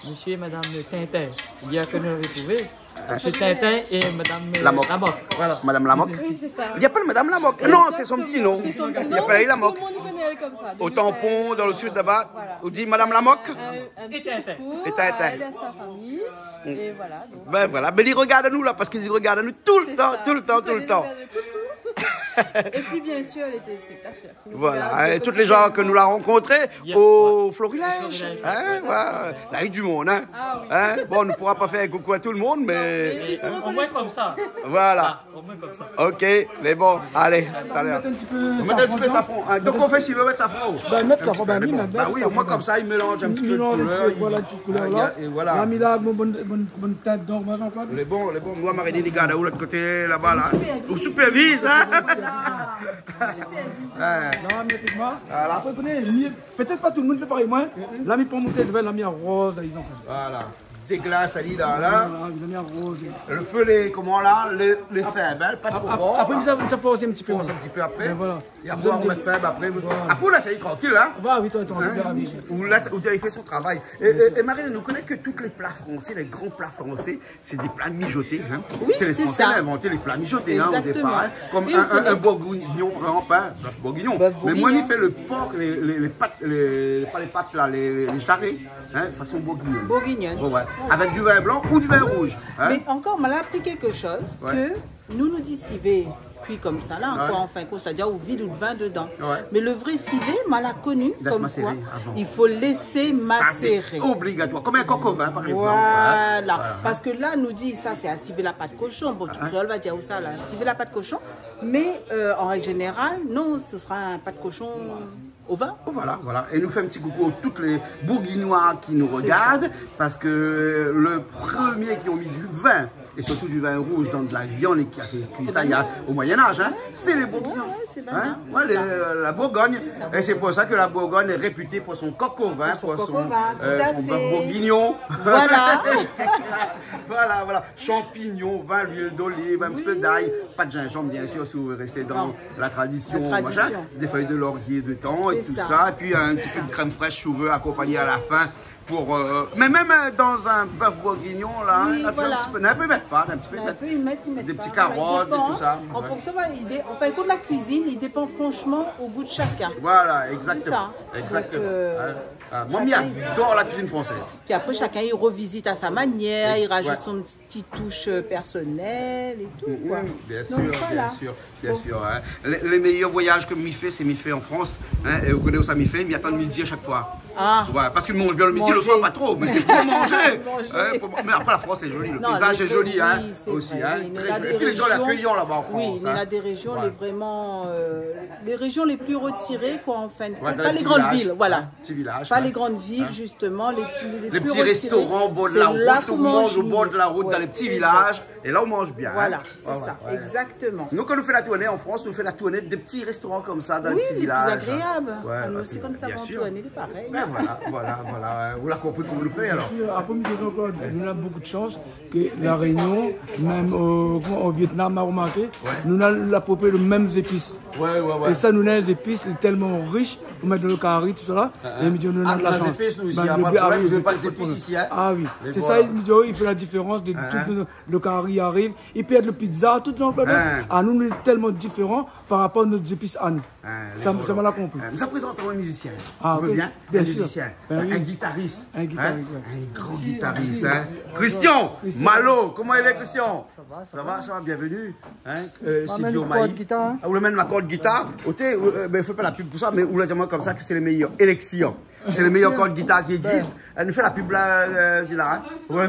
monsieur et madame Tintin. Yèr ke nou la artrouvé. Hein. Monsieur Tintin et madame, euh, Lamok. Lamok. Voilà. Madame Lamok. Oui, c'est ça. I apèl madame Lamok. Non, sé son ti non. C'est son petit nom. I apèl Lamok. Tout le monde connaît elle comme ça. Au Tampon, dans le sud, là-bas, on dit madame Lamok. Donc, euh, un, un petit coucou à elle et à sa famille. Et voilà, donc. Ben voilà, ben, li rogard anou la, parske li rogard anou tout le tan, tout le tan, tout le tan. C'est ça. Tout le monde nous regarde tout le temps. Et puis, bien sûr, les téléspectateurs qui nous regardent, hein, et tous les gens que nous la rencontré au Florilège, hein, voilà. La u du moun, hein. Ah oui. Hein, bon, nou poura pa fé in koukou à tout le monde, mais, hein. Non, mais ils sont reconnus. Au moins comme ça. Voilà. Ah, au moins comme ça. Ok, mé bon, alé, talèr. Mèt in ti pé safran dedan. Mèt in ti pé safran, hein. Donk, ou fé si ou vé mèt safran, ou ? Ben, mèt safran, ben oui, mèt safran dedan. Ben oui, au moins, konmsa, i mélanz in ti pé de koulèr, i, voilà, in ti pé de koulèr, ah, la. Et voilà. La, mi la, bon, bon, bon, bon tint dedan, moin, Jean-Claude. Lé bon, lé bon. Moin, Marilyn, li gard aou lot koté, laba, la. Ou supervise, hein ? Voilà. Ou supervise. Ouais. Non, mé ékout amoin. Voilà. Apré, koné, mi Pétèt pa tout le moun i fé parèy moin. La, mi pran mon té de vin, la, mi aroz, la, i zan. Voilà. Déglas, ali, la, la. Voilà, mi aroz. Le fé, lé, koman, la, lé, lé fèb, hein, pa tro for. Ap-, ap-, apré, mi sa, mi sa fors in ti pé, fors in ti pé apré. Ben, voilà. É apré, ou mèt fèb apré. Voilà. Apré, ou lès ali trankil, hein. Voilà, oui, trankil, hein ? Ou lès, ou di, li fé son travay. É, é, é Marilyn, nou koné ke tout lé pla fransé, lé gran pla fransé, Sé dé pla mijoté, hein. Oui, sé sa. Sé lé Fransé la invant lé pla mijoté, hein, au départ, hein. Exactement. Konm in, in, in bourguignon, par égzanp, hein, bèf bourguignon. Bèf bourguignon. Mé moin, mi fé le por, lé, lé, lé pat, lé, pa lé pat la, lé, lé, lé zaré, hein, fason bourguignonne. Bourguignonne. Ouais, ouais. Avèk du vin blan ou du vin rouz, hein. Mé ankor, moin la apri kékshoz, ouais, ke nou, nou di sivé kui konmsa la, ouais, koi, anfin, konmsa, ou vid out vin dedan. Ouais. Mé le vré sivé, moin la koni konm koi, i fo lès maséré. Sa, sé obligatoir. Konm in kok o vin, par égzanp, hein. Voilà. Voilà. Parske la, nou di, sa, sé in sivé la pat koshon. Bon, tout kréol va dir, ou sa, la, sivé la pat koshon. Mé, euh, an règ zénéral, non, se sera in pat koshon o vin. Voilà, voilà. É nou fé in ti koukou tout lé Bourguignois ki nou rogard, parske le premié ki la mèt du vin Et surtout du vin rouge dans de la viande et qui a fait cuire ça il y a, au Moyen Âge, hein. C'est les Bourguignons. Ouais, ouais, c'est vrai. Hein ? Ouais, c'est ça. La Bourgogne. C'est ça. Et c'est pour ça que la Bourgogne est réputée pour son coq au vin, pour son, euh, son bœuf bourguignon. Pour son coq au vin, tout à fait. Voilà. Voilà, voilà. Champignons, vin, l'huile d'olive, un petit peu d'ail. Oui. Pas de gingembre, bien sûr, si vous restez dans la tradition, machin. La tradition. Des feuilles de laurier dedans et tout ça. C'est ça. Et puis un petit peu de crème fraîche, si vous voulez, accompagner à la fin. Pour, euh, mais même, euh, dans un bœuf bourguignon, là, hein, là, tu vois, un petit peu, non, i pé mèt pa, non, i pé mèt pa. I pé mèt, i pèt pa. Des petites carottes et tout ça. Ouais. Non, i pèt pa. I dépan. Ouais. An fonksion, ba, i dé-, an fin de kont, la kuizine i dépan franshman o gou de shakinn. Voilà, exactement. Sé sa. Exactement. Donk, euh, shakinn i... Hein, hein. Moi, mi ador la cuisine française. Pi apré, shakinn i revizit a sa manièr, i rajout son ti toush, euh, pèrsonèl é tou, koi. Mm, mm, bien sûr, bien sûr. Donk, voilà. Bien sûr, hein. Bon. Les, les meilleurs voyages ke mi fé, sé mi fé an Frans, hein, é ou koné ousa mi fé, mi atann midi a shak foi. Ah. Ouais, parske mi manz bien le midi, le soir, pa tro, mé sé pou manzé. Manzé. Hein, pou, mé apré, la Frans, sé zoli, le paysage est joli, hein, aussi, hein, très joli. Non, lé, oui, sé vré. Mé néna dé réjion, oui, néna dé réjion lé vréman, euh, lé réjion lé pli retiré, koi, an fin de kont. Ouais, dan lé ti vilaj. Pa lé grann vil, voilà. Hein, ti vilaj, ouais. Pa lé grann vil, zistoman, lé, lé pli retiré. Lé ti réstoran o bor de la rout, ou manz o bor de la rout, dan lé ti vilaj. Sé la k'ou manz mié. Ouais, sé sa. É la, ou manz bien, hein. Voilà, sé sa, exactement. Ouais, ouais, ouais. Nou, kan nou fé la tourné an Frans, nou fé la tourné dé ti réstoran konmsa dan lé ti vilaj, hein. Oui, lé pli agréab. Ouais, ouais, bien sûr. A nou osi, konmsa, kan nou tourn, lé parèy. Ben voilà, voilà, voilà, ouais. Ou la konpri koman nou fé, alor. Apré, mi di ankor, nou na bonpé de shans ke La Rényon, mèm, euh, koman, o Vietnam, ma romarké, nou na apépré lé mèm zépis. Ouais, ouais, ouais. É sa, nou na zépis, lé tèlman rish, pou mèt dan le kari, tousala. Hein, hein. É mi di, nou na de la shans. Ah, nou na zépis, nou, isi, na pa de problèm, mi vé pa de zépis isi, hein. Ah oui. Mé voilà. Sé sa, mi di, oh, i fé la diférans de tout le, le kari i ariv. I pé èt le pizza, tout sa, problèm. Hein. Ah, nou, nou lé tèlman diféran par rapor a nout zépis, Anne. Hein, sa, sa, ma la konpri. Hein, nou sa prézant aou in mizisien. Ah, ok. Ou vé bien ? Bien sûr. In mizisien. Ben oui. In gitaris. In gitaris, ouais. Hein ? In gran gitaris, hein. Christian Malo, koman i lé, Christian ? Sa va, sa va. Sa va, sa va, bienvenue. Hein, euh, Sylvio Maï. Ou la amenn la kord gitar, hein ? Ou la amenn la kord gitar. Oté, euh, ben, fé pa la pub pou sa, mé ou la di amoin konmsa ke sé lé méyèr. Élexion. Sé lé méyèr kord gitar ki égzis. Ben. Èl i fé la pub la, euh, di la, hein. Ouais.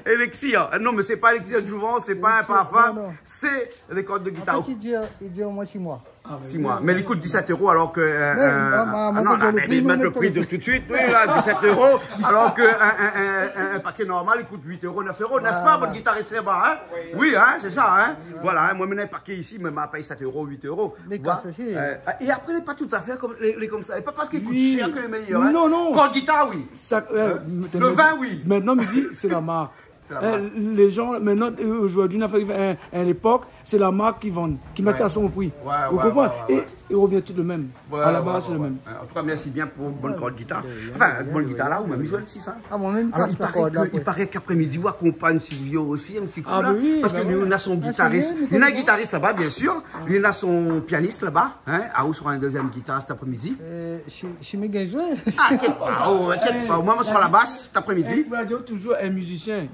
Élexion. Non, mé sé pa Élexion de Jouvence, sé pa in parfum. Non, non. Sé lé kord de gitar. An fèt, i dir, i dir omoin sis moi. Ah, oui. Sis moi. Mé li kout disèt euro, alor ke, euh, mé, euh, ah non, mé mèt le pri de tout de suit. Oui, la, disèt euro, alor ke in, in, in, in, in paké normal, li kout uit euro, nèf euro, n'est-ce pas, mon guitariste là-bas, hein ? Oui, hein, sé sa, hein ? Voilà, hein, moin, mi néna in paké isi, mé ma pèy sèt euro, uit euro. Mé voilà. Kasa, sé... Euh, é apré, lé pa tout zafèr konm, lé, lé konmsa. É pa parske li kout shèr ke lé méyèr, hein. Non, non. Kord gitar, oui. Sa, euh, le vin, oui. Mintnan, mi di, sé la mark. Sé la mark. Eh, lé jan, mintnan, euh, zordi, nou ariv in, in lépok, sé la mark ki vann, ki mèt a son pri. Ouais, ouais, ouais. Ou konpran ? É i revien tout le mèm. Ouais, ouais, ouais. A la baz, sé le mèm. An tou ka, mèrsi bien pou bann kord gitar. Anfin, bann gitar la, ou mèm zoué osi sa. Ah, moin mèm, alor, i paré ke, i paré k'apré-midi, ou akonpagn Sylvio osi, in ti kou la. Ah, ben oui, ben oui. Parske li, li na son gitaris. Ah, sé bien, li na in gitaris laba, bien sûr. Li na son pianis laba, hein. Ah, ou sra in dézièm gitar sèt apré-midi. Euh, si, si mi gingn zoué. Ah, inkièt pa, oh, inkièt pa. Moin, moin sra la bas sèt apré-midi. Eh, ou la di, toujour in mizisien.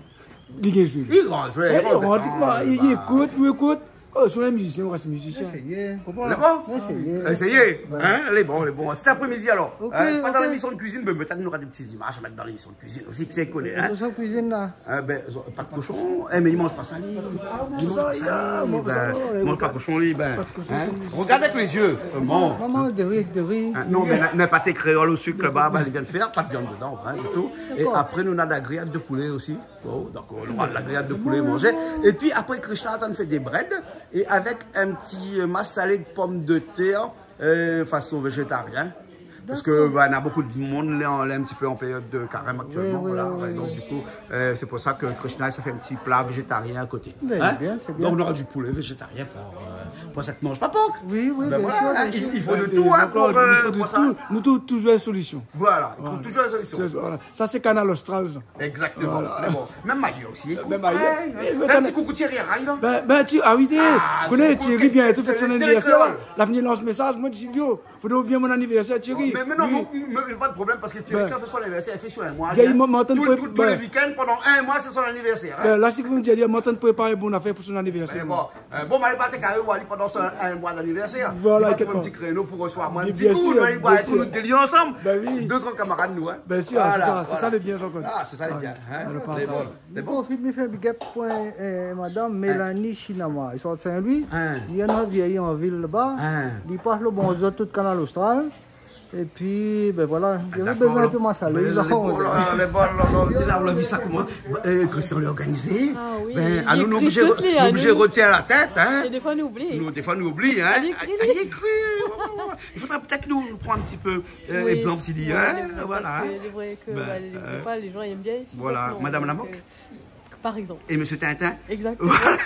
Li gingn zoué. Li gingn zoué, li rant dedan, li ékout, li ékout. Oh, si ou lé mizisien, ou rès mizisien. Éséyé. Konpran ? Lé bon ? Éséyé. Éséyé. Voilà. Hein ? Lé bon, lé bon. Sèt apré-midi, alor. Ok, ok. Hein ? Pa dan lémision de kuizine, mé pétèt nou nora dé ti zimaz a mèt dan lémision de kuizine osi, kisa i koné, hein ? Lémision de kuizine, la. Eh ben, pa de koshon. Eh, mé li manz pa sa, li. Ah, non, sa, li manz pa sa, li, ben. Li manz pa koshon, li, ben. Hein ? Regard avèk lé zié. Bon. Momon, de ri, de ri. Hein, non, mé na, na paté kréol o sik laba, ben, li vien de fèr, pa de viann dedan, hein, ditou. D'accord. É apré, nou na de la griyad de poulé osi. Bon, donk, nou nora la griyad de poulé manzé. Épi apré, Krishna la fé dé brèd é avèk in ti, euh, masalé de pomdetèr, euh, fason véjétarien. Parske, ben, na bonpé de moun, lé an, lé in ti pé an périod de karèm aktièlman, voilà. Oui, oui, oui. Donk, du kou, euh, sé pou sa ke Krishna, li sa fé in ti pla véjétarien a koté. Mé bien, sé bien. Donk, nou nora du poulé véjétarien pou, euh, pou sèt manz pa pork. Oui, oui, bien sûr, bien sûr. Ben voilà, hein, i, i fo de tout, hein, pou, euh, pou sa. Nou trouv toujour in solision. Voilà, i trouv toujour in solision. Voilà. Sa, sé Kanal Austral, sa. Exactement. Voilà. Mé bon, mèm ayèr osi, i trouv. Mèm ayèr. Parèy, hein. Fé in ti koukou Thierry Ray, non ? Ben, ben, Thierry, bien, tout fèt son anivèrsèr. Télé Kréol. La fine lans mésaz, moin, di, Sylvio, fodré ou vien mon anivèrsèr, Thierry. Mé, mé non, mé, mé pa de problèm, parske Thierry, kan i fé son anivèrsèr, li fé su in moi. Tout, tout lé week-end, pandan in moi, sé son anivèrsèr, hein. Ben, la, sé konm di, moin, mi antann préparé bon afèr pou son anivèrsèr. Mé bon. Euh, bon, ma alé bat karé ou ali pandan son in moi d'anivèrsèr. Voilà, li va trouv in ti kréno pou resevwar amoin in ti kou, nou va boir in kou, nou déliré ansanm. Ben oui. Dé gran kamarad, nou, hein. Bien sûr, sé sa, sé sa le bien, Jean-Claude. Ah, sé sa le bien, hein. Voilà, le partage. Lé bon, lé bon. Mi profit, mi fé in big up pou, euh, madame Mélanie Sinama. Li sort Saint-Louis. Hein. Li néna in vièl an vil laba. Hein. Li pas le bonzour tout Kanal Austral. Épi, bin voilà, mi na bézoin in pé masalé. Bin, la, lé bon, la, lé bon, la, la, la, la, la, la, la vi sa koman, euh, Christian lé organizé. Ah oui, bin, li ékri tout, li, nou lé oblizé, nou lé oblizé rotenir la tèt, hein. É défoi nou oubli. Nou, défoi nou oubli, hein. Li ékri, li. Ah, li ékri, ouais, ouais, ouais. I fodra pétèt nou, nou pran in ti pé, euh, égzanp, si li, hein, voilà, hein. Oui, parske sé vré ke, bin, bin, lé, euh, défoi, lé zan i èm bien isi, voilà, donk, Madame Lamok. Euh, Par égzanp. É Monsieur Tintin. Exactement. Voilà.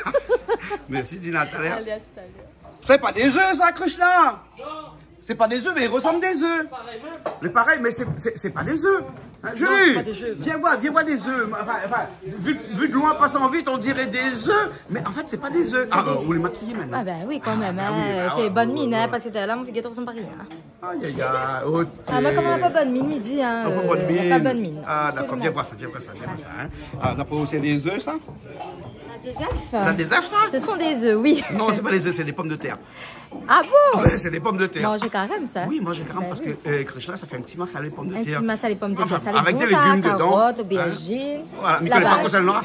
Merci, Dina, à tout à l'heure. Allez, à tout à l'heure. Sé pa dé zeu, sa, Krishna ? Non. Sé pa dé zeu, mé i resanm dé zeu. Parèy mèm. Lé parèy, mé sé, sé, sé pa dé zeu. Hein, non, Julie, sé pa dé zeu, vien voir, vien voir dé zeu. Anfin, anfin, vu, vu de loin, an pasan vit, on diré dé zeu, mé an fèt, sé pa dé zeu. Ah, euh, ou lé makiyé mintnan. Ah, bin oui, kan mèm, hein. Ah, bin oui, bah, ouais, ouais, ouais. Fé bone mine, hein, parske la, mon figir i resanm pa rien, hein. Aïe, aïe, aïe, oh, t'es... Ah, mé koman, pa bone mine, mi di, hein, euh, pa bone mine. Ah, d'accord, absolument. Viens voir ça, viens voir ça, viens voir ça, hein. Ah, d'après vous, c'est des œufs, ça ? C'est des œufs. C'est des œufs, ça ? Ce sont des œufs, oui. Non, c'est pas des œufs, c'est des pommes de terre. Ah bon ? Ouais, c'est des pommes de terre. Manzé karèm, sa. Oui, manzé karèm, parce que, euh, Krishna, ça fait un petit massalé pommes de terre. Enfin, avec des légumes dedans, hein. Bin oui. In ti masalé pomdetèr, sa lé bon, sa. Voilà, mi koné pa kosa lé la.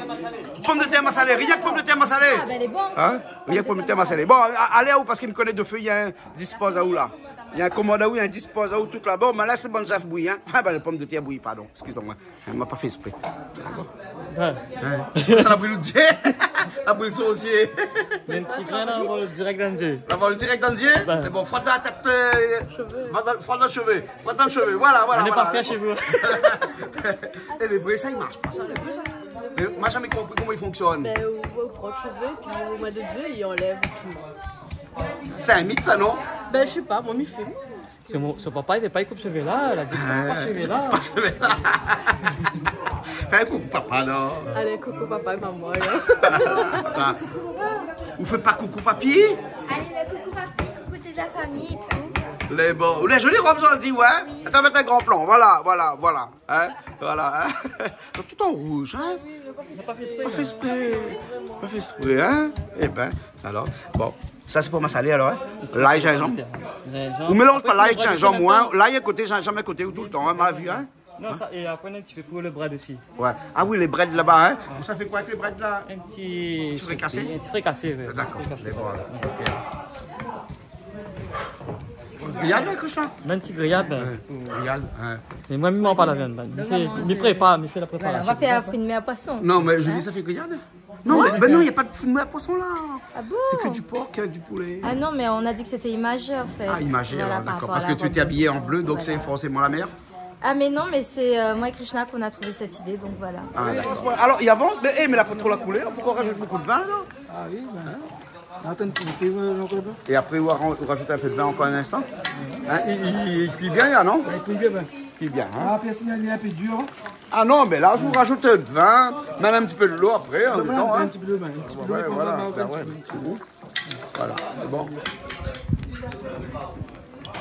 Pommes de terre massalées, rien que pommes de terre massalées. Ah, bin, lé bon. Hein ? Rien que pommes de terre massalées. Bon, a-, alé aou, parske mi koné de fé, néna in dispoz aou la. Néna in komod aou, néna in dispoz aou tout laba. Mé la, sé bann zèf bouyi, hein. Anfin, bin, lé pomdetèr bouyi, pardon. Excusez-moi. Hein, ma pa fé ésprè. Dakor. Bin. Hein. Sa la bril out zié. La bril son zié. Mé in ti grin la, la vol dirèk dan zié. La vol dirèk dan zié ? Bin. Mé bon, frot la tèt, euh, frot dan, frot dan shové. Frot dan shové. Voilà, voilà, voilà. On n'est pas prêt chez vous. É lé vré, sa, i marsh pa, sa, lé vré, sa. Mé ma zamé konpri koman i fonksyone. Bin, ou, ou pran shové, pi ou mèt dan zié, i anlèv, pi... Sé in mit, sa, non ? Bin, mi koné pa, moin, mi fé. Sé mon, son papa, li vé pa, li koup shové la, la di, koup pa shové la. Ah, koup pa shové la. Fé in koukou papa, non ? Alé, koukou papa é momon, alor. Voilà. Ou fé pa koukou papi ? Alé, le coucou papi, coucou toute la famille et tout. Lé bon. Ou néna zoli rob, sa, di, ouais. Oui. Atann, mèt in gran plan. Voilà, voilà, voilà. Hein ? Voilà, hein ? Tout an rouz, hein ? Ah oui, nou la pa fé ésprè. Pa fé ésprè. Pa fé ésprè, hein ? Eh bin, alor, bon. Sa, sé pou masalé, alor, hein ? Lay, zinzanm. Zinzanm. Ou mélanz pa lay èk zinzanm, hein ? Lay in koté, zinzanm in koté, ou toultan, hein, ma vi, hein ? Non, sa, é apré, in ti pé pou le brèd osi. Ouais. Ah oui, lé brèd laba, hein ? Sa i fé koi avèk lé brèd la ? In ti frikasé ? In ti frikasé, ouais. Dakor. Frikasé. Lé bon, alor. Ok. Griyad, la, Krishna ? Mèm ti griyad. Ouais, griyad, ouais. Mé moin, mi manz pa la viann, bin. Mi fé, mi prépar, mi fé la préparasyon. Voilà, on va faire un fruit de mer à poisson. Non, mé Julie, sa i fé griyad ? Non, mé, bin non, néna pa de fruit de mer à poisson la. Ah bon ? C'est que du porc avec du poulet. Ah non, mais on a dit que c'était imagé, en fait. Ah, imagé, alors, d'accord. Voilà, par rapport à la robe. Parce que tu étais habillée en bleu, donc c'est forcément la mer. Ah, mais non, mais c'est, euh, moi et Krishna qu'on a trouvé cette idée, donc voilà. Ah, d'accord. Alors, i avans, mé, eh, mé la pa tro la koulèr, poukoi razout bonpé de vin la ? Ah oui, bin. Atann, ou pé, euh, Jean-Claude ? É apré, ou ra-, ou razout in pé de vin ankor in instan. Hein, i, i, i kui bien, la, non ? Ouais, i kui bien, bin. Kui bien, hein ? Ah, apré, si lé in pé dir, hein. Ah non, mé la, ou razout de vin, mèm in ti pé de lo apré, hein, dedan, hein. In ti pé de lo, bin, in ti pé de lo, ouais, voilà, in ti pé de... Voilà, bon.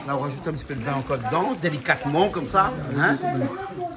La, ou razout in ti pé de vin ankor dedan, délikatman, konmsa, hein.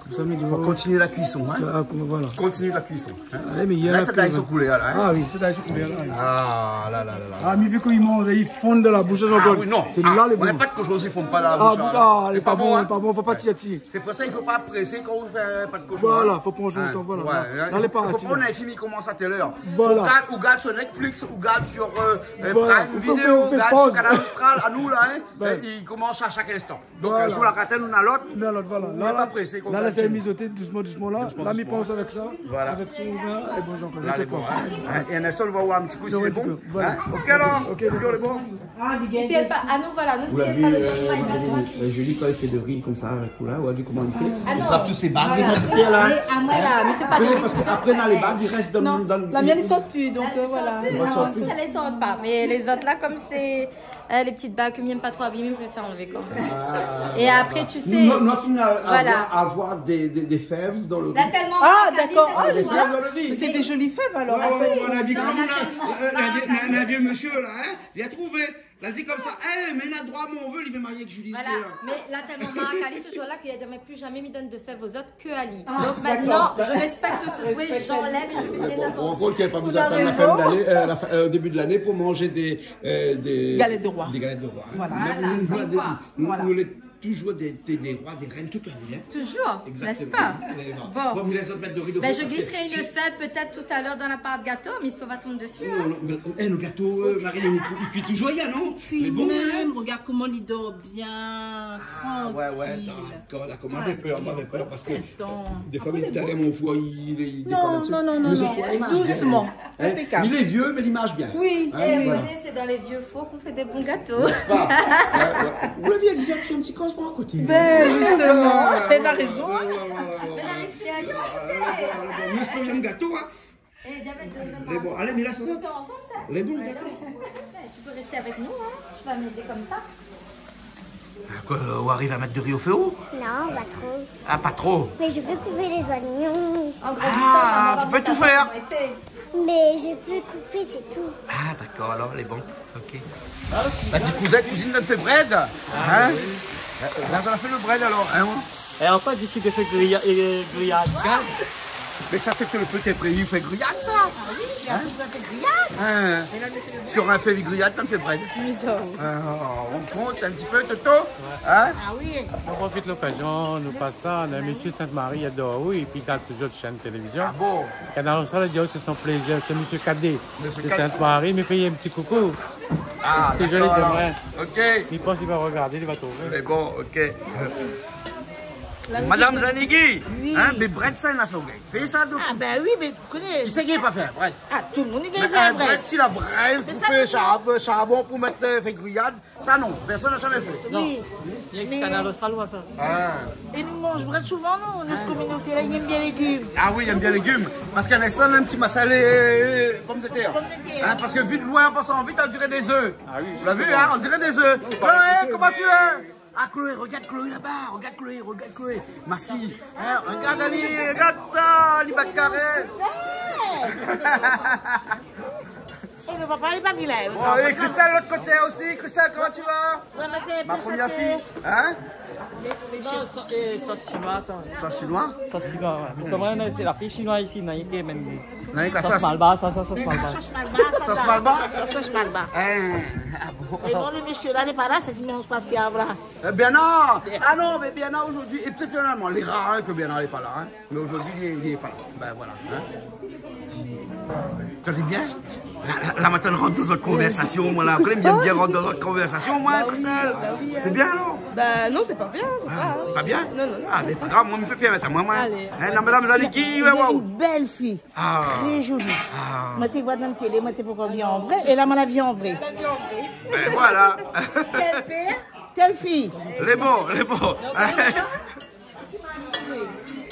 Konmsa, mé pou kontinié la kuison, hein. Ah, koman, voilà. Kontinié la kuison, hein. Alé, mé la, sa i done son koulèr la, hein. Ah oui, sa i done son koulèr la, oui. Ah, la, la, la, la. Ah, mé vi ke i manz, i fonn dan la boush, Jean-Claude. Ah oui, non. Sé la, lé bon. Ah, pa de koshon i fonn pa dan la boush, la. Ah, lé pa bon, hein. Lé pa bon, fo pa tir, tir. Sé pou sa i fo pa présé kan ou fé pa de koshon, hein. Voilà, fo pran son tan, voilà. Ouais, ouais. La, lé pa tir. Fo pa, ou na in fim i komans a tèl èr. Voilà. Ou gard, ou gard sur Netflix, ou gard sur, euh, euh, Prime Video, ou gard sur Kanal Austral, anou la, hein. Ouais. É i komans a shak instan. Donk, euh, sou la katèn, ou na lot. Ou na lot, voilà. Ou lé pa présé, la, la, sé mizoté dousman, dousman la. Dousman, dousman. La, mi pans avèk sa, avèk son vin, é bon, Jean-Claude, lé bon, hein. Hein, é in instan, nou va oir in ti kou si lé bon. Voilà. Hein ? Ok, alor. Ok, lé bon. I pèrd pa, ah non, voilà, nou pèrd pa le tan. Ou la vi, euh, euh, Julie, kan li fé de ri konmsa avèk ou la, ou la vi koman li fé ? Ah non. Li trap tout sé bag, li mèt atèr la. Mé, ah, moin la, mi fé pa de ri tousèl. Oui, parske apré, dan lé bag, i rès dan, dan le... Non, la mienne i sort pi, donk, euh, voilà. La mienne i sort pi. Non, sa, sa i sort pa. Mé lézot la, konm sé, euh, lé ti bag ke mi èm pa tro abiyé, mi préfèr anlvé kan mèm. Ah, voilà. É apré, tu sais, nou, nou, nou la fini avoir, avoir dé, dé, dé fèv dan le... La tèlman... Ah, dakor. Ah, sé vré. Dé fèv dan le ri. Mé sé dé zoli fèv, alor, an fèt. Ouais, ouais, ouais, nou la vi kan mèm, la, in, in, in, in vié mésyé la, hein. Li la trouvé. La di konmsa, eh, mé na droi, mon vèr, li vé marié avèk Julie. Voilà, mé la tèlman mark ali se soir-la ke li la di, mé pli zamé mi done de fèv aux autres ke ali. Ah, d'accord. Donc maintenant, je respecte ce souhait, j'enlève et je fais très attention. Ou konpran ke pa bezoin atann la fin de l'année, euh, la fin, euh, début de l'année pou manz dé, euh, dé galèt de roi. Dé galèt de roi, hein. Voilà. Mé nou, nou, nou, nou, nou lé Toujours des, des, des rois, des reines toute la vie, hein. Toujours, n'est-ce pas ? Exactement. Bon. Bon, mi lès azot mèt do rido. Ben, je glisserai une feuille peut-être tout à l'heure dans la part gâteau, mais il faut pas tomber dessus, hein. Non, non, mé, eh, lo gato, euh, Marie, li kui, li kui toujours, non ? Mé bon, hein. Regarde comment il dort bien, tranquille. Ah, ouais, ouais, attends, attends, là, koman mi la fé pèr, mi la fé pèr, parske défoi, mi di talèr, mon four, li, li dékone in ti pé. Non, non, non, non, dousman. Hein ? Impeccable. Il est vieux, mais il marche bien. Oui. Hein ? Eh, René, c'est dans les vieux fours qu'on fait des bons gâteaux. N'est-ce pas ? Ouais, ouais. Ou la vi, li la fé in ti koz pou akoté. Ben, justement. Ouais, ouais, ouais, ouais. Mé la réspiré, c'était. Mé sé pa in gato, hein. Eh, viens mettre de... Lé bon. Allez, mé la, sé sa. On fait ensemble, ça ? Lé bon, ouais, gato. Ouais, tu peux rester avec nous, hein. Tu vas m'aider comme ça. Koi, ou ariv a mèt do ri o fé, ou ? Non, pas trop. Ah, pa tro ? Mais je peux couper les oignons. En grandissant, maman, tu peux tout faire. Mais je peux couper, c'est tout. Ah, d'accord, alors, lé bon. Ok. Ba, ti kouzin, kouzine, la fé brèd. Hein ? Euh, la, la fé lo brèd, alors, hein ? É ankor, désid fé griyad, euh, griyad, gard. Mé sa fé ke lo pétèt prévu fé griyad, sa. Ah oui, mé apré, nou va fé griyad. Hein ? Sur in fé griyad, kan fé brèd. Mé sa, oui. Euh, on compte un petit peu, Toto. Hein ? Ah oui. Nou profit lokazion, nou pas sa, néna in mésyé Sint-Mari, li ador, oui, épi li gard toujour shèn télévizion. Ah bon ? Kanal Austral, li di, oh, sé son plézir, sé mésyé Kadé. Mésyé Kadé. Sint-Mari, mi fé in ti koukou. Ah, d'accord, alors. Ok. Mi pans li va regardé, li va trouvé. Mé bon, ok. Madame Zanigui, hein, mé brèd sa, néna fé, ok. Fé sa, donk. Ah, ben oui, mé ou koné. Kisa ki la pa fé brèd ? Ah, tout lo moun i gingn fé brèd. Mé in brèd, si la brèd pou fé shar-, sharbon pou mèt, euh, fé griyad, sa non, pèrsone la zamé fé. Non. Oui. Mé Kanal Austral, sa. Ah. É nou manz brèd souvan, nou, nout kominoté la, i èm bien légim. Ah oui, i èm bien légim. Parske néna sa, in ti masalé, euh, pomdetèr. Pomdetèr. Hein, parske vit loin, an pasan vit, on dirait des œufs. Ah oui. Vous l'avez vu, hein, on dirait des œufs. Ouais, ouais, comment tu es ? Ah, Chloé, regarde Chloé là-bas, regarde Chloé, regarde Chloé, ma fille. Hein, regarde, allez, regarde ça, li bat karé. Super. Eh, le papa, li pa vilin, hein. Bon, et Christelle, l'autre côté aussi. Christelle, comment tu vas ? Ouais, ma première fille, hein ? Non, sa, eh, sos shinoi, sa. Sos shinoi ? Sos shinoi, ouais. Mé sa, ouais, sé la pli shinoi isi, na rienk mèm. Sos malbar, sa, sa, sos malbar. Sos malbar, sa. Sos malbar ? Sos malbar. Hein, ah bon ? É non, le mésyé la, li lé pa la, sé dimansh pasé, voilà. Eh bien non. Ah non, mé Bernard zordi, eksepsionèlman, lé rar, hein, ke Bernard lé pa la, hein. Mé zordi, li lé, li lé pa la. Ben voilà, hein. Sa lé bien. La, la, la, mi antann rant dan zot konvèrsasion, moin, la. Ou koné, mi èm bien rant dan zot konvèrsasion, moin, Christelle. Bah oui, bah oui, hein. Sé bien, alor ? Bah non, sé pa bien, sé pa, hein. Ah, pa bien ? Non, non, non. Ah, mé pa grav, moin, mi pé pèrmèt amoin, moin. Allez. Hein, non, madame Zaniki, ouais, ouais. Une belle fille. Ah. Très jolie. Ah. Moin té voi dan télé, moin té pankor vi an vré, é la, moin la vi an vré. Ben voilà. Tel père, telle fille. Lé bon, lé bon.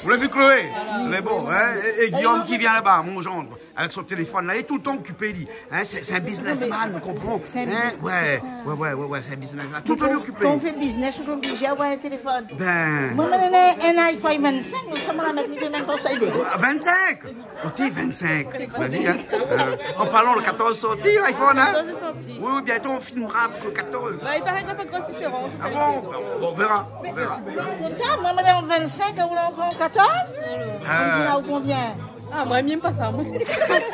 Vous l'avez vu, Chloé ? Lé bon, hein ? Et, et Guillaume qui vient là-bas, mon gendre, avec son téléphone là, il est tout le temps occupé, li. Hein, c'est, c'est un businessman, vous comprenez ? Hein ? Ouais, ouais, ouais, ouais, ouais, c'est un businessman. Tout le temps occupé. Kan ou fé biznis, ou lé oblizé avoir in téléfone. Ben. Moin, moin néna in iPhone vingt-cinq, mé sa, moin la mèt, mi pé mèm pa sa. Vingt-cinq ? Ok, vingt-cinq. Vous l'avez vu, hein ? Euh, en parlant, le quatorze sorti, l'iPhone, hein ? Quatorze sorti. Oui, oui, bientôt on filmera avec le quatorze. Bah, il paraît qu'il y a pas de grosse différence. Ah bon ? Bon, on verra, on verra. Kontan, moin, madame, vingt-cinq, ou la ankor quatorze ? Ah. Ou di la, ou konbien ? Ah, moin, mi èm pa sa, moin.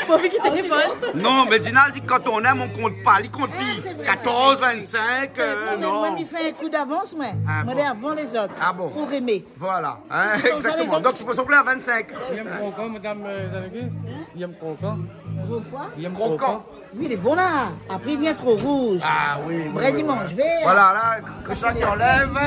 Moin, mi kit téléfone. Non, mé Dina di, quand on aime, on compte pas, li kont pi. Ah, c'est vrai, c'est vrai. Quatorze, vingt-cinq, euh, non, mé non. Moin, mi fé in kou davans, moin. Ah bon. Moin, avan lézot. Ah bon. Pou émé. Voilà, hein, exactement. Donc, c'est pour ça que là, vingt-cinq. Li èm krokan, madame, euh, Zaniki ? Li èm krokan. Gros quoi ? Li èm krokan. Krokan. Oui, lé bon la. Apré, li vien tro rouz. Ah oui, oui, oui, oui. Vré dimansh vèr. Voilà, la, Christian ki anlèv.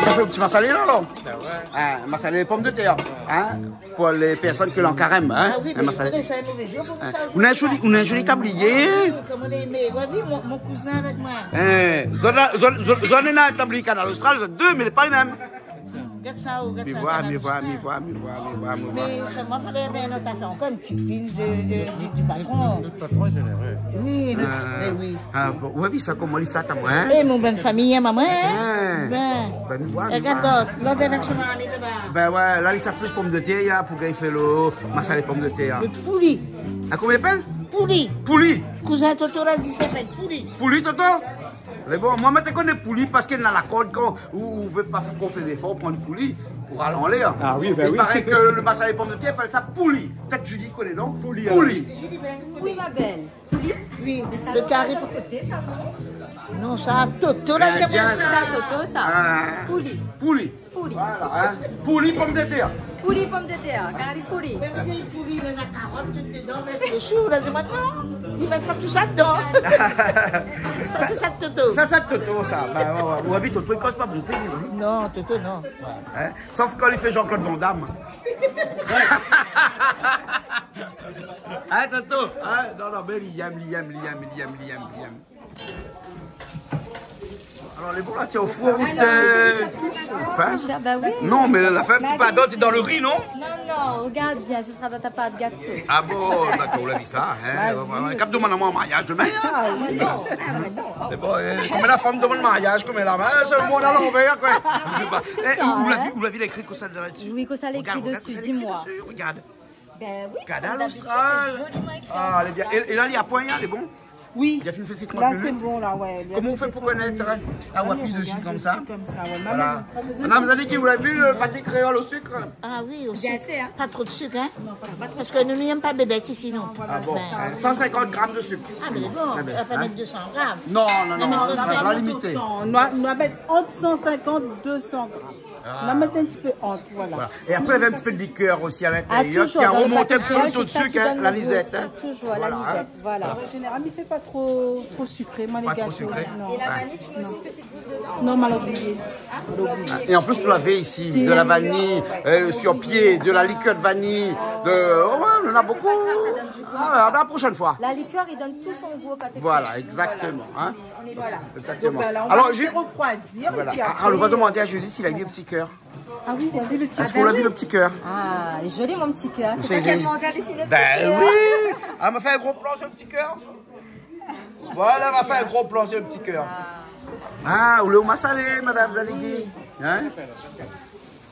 Sa fé in ti masalé la, alor ? Ah ouais. Hein, masalé pomdetèr, hein ? Pou lé pèrsone ki lé an karèm, hein ? Ah oui, mé masalé. Vous connaissez un mauvais jour pour ça, hein, ou néna in zoli, ou néna in zoli tablié. Ah oui, koman lé, mé, ouais, oui, mon, mon kouzin avèk moin. Hein, zot la, zot, zot, zot néna in tablié Kanal Austral, zot dé, mé lé pa lé mèm. Gard sa, oh, gard sa, Kanal Austral. Mi voi, mi voi, mi voi, mi voi, mi voi. Mé solman, falé avoir in not afèr ankor, in ti pinch de, de, du, du patron. Le patron est généreux. Oui, le, ah, mé oui. Ah, bon, ouais, oui, sa, koman li flat amoin, hein ? Eh, mon bone fami, hein, momon, hein ? Ah. Ben. Ben, mi voi, mi voi. Gard lot, lot avèk son marmit laba. Ben ouais, la, li sa plis pomdetèr, ya, pou gingn fé lo masalé pomdetèr. Le pouli. Ah, koman i apèl ? Pouli. Pouli. Kouzin Toto la di, sa i apèl pouli. Pouli, Toto ? Mé bon, moin, moin té koné pouli parske néna la kord, kan ou, ou vé pa fé, kan ou fé léfor, ou pran pouli pou alé anlèr. Ah oui, ben oui. Il paraît que le masalé pomdetèr i apèl sa pouli. Pétèt Julie i koné, non ? Pouli, alor. Pouli. Julie, ben, oui, ma belle. Pouli. Oui, le carré. Mé sa, lé pa a koté, sa, non ? Non, sa toto la. Sa toto sa. Ah. Pouli. Pouli. Pouli. Voilà, hein. Pouli pomdetèr. Pouli pomdetèr, kari pouli. Mèm si pouli, néna karot tout dedan, mèm lé shou, la di amoin non, i mèt pa tout sa dedan. Sa sé sa toto. Sa sé toto sa. Bin ouais, ouais. Ou la vi toto i koz pa bonpé, li. Non, toto non. Hein ? Sof kan li fé Jean-Claude Van Damme. Hein, toto ? Hein ? Non, non, mé li yèm, li yèm, li yèm. Alor, lé bon la, tienbo o four, vit fé. Ou la fin ? Ah bin oui. Non, mé la fin, ou pé pa done dan lo ri, non ? Non, non, regard bien, ce sera dans ta part gâteau. Ah bon, dakor, ou la vi sa, hein. Kap domann amoin an mariaz domin, hein. Ah ouais, non. Ah ouais, non. Mé bon, konbien la fanm i domann mariaz, konbien la, hein, sé lo mond a lanvèr, koi. Non, mé sé sa, ou la vi, la ékri kosa la dsi ? Oui, kosa la ékri dsi, di amoin. Regard, regard kosa la ékri dsi, regard. Bin oui, Canal Austral. Sé zoliment ékri an fransé. Ah, lé bien. É la, li la poin, lé bon ? Oui. Li la fine fé sé trant minit. La sé bon, la, ouais. Koman ou fé pou konèt, hein ? Ah, ou apiy dsi konmsa. Voilà. Madame Zaniki, ou la vi lo paté kréol o sik ? Ah oui, o sik. Bien fé, hein ? Pa tro de sik, hein ? Non, pa tro de sik. Parske nou, nou yèm pa bébèt isi, nou. Ah bon, hein, san sinkant gram de sik. Ah, mé bon, ou va pa mèt deux cents grammes. Non, non, non, la limité. Nou va mèt ant san sinkant é deux cents grammes. Nou va mèt in ti pé ant, voilà. Voilà. É apré, navé in ti pé de likèr osi a lintérièr, ki romont in ti pé lo to de sik, hein, la lizèt, hein. Ah, toujours, dans le gâteau, c'est ça qui donne le goût aussi, toujours la lizèt, voilà. Voilà. An zénéral, mi fé pa tro, tro sikré, moin, lé gato. Pa tro sikré. Non. Et la vanille, tu mets aussi une petite gousse dedans ? Non, ma la oublié. Hein ? Ma la oublié. Et en plus, vous l'avez ici, de la vanille, euh, sur pied, de la liqueur de vanille, de, oh ouais, on en a beaucoup. Ah, c'est pas grave, ça donne du goût. Ah, à la prochaine fois. La liqueur, il donne tout son goût au pâté. Voilà, exactement, hein. Voilà. Exactement. Donc, ben là, on va laisser refroidir et puis après, euh, on va demander à Julie s'il a vu le petit cœur. Ah oui, on a vu le petit cœur. Est-ce qu'on l'a vu, le petit cœur ? Ah, il est joli, mon petit cœur. C'est toi qui as demandé à dessiner le petit cœur. Ben oui. Ah, ma fé in gro plan sur le petit cœur. Voilà, ma fé in gro plan sur le petit cœur. Ah, ou lé o masalé, Madame Zaniki. Hein ?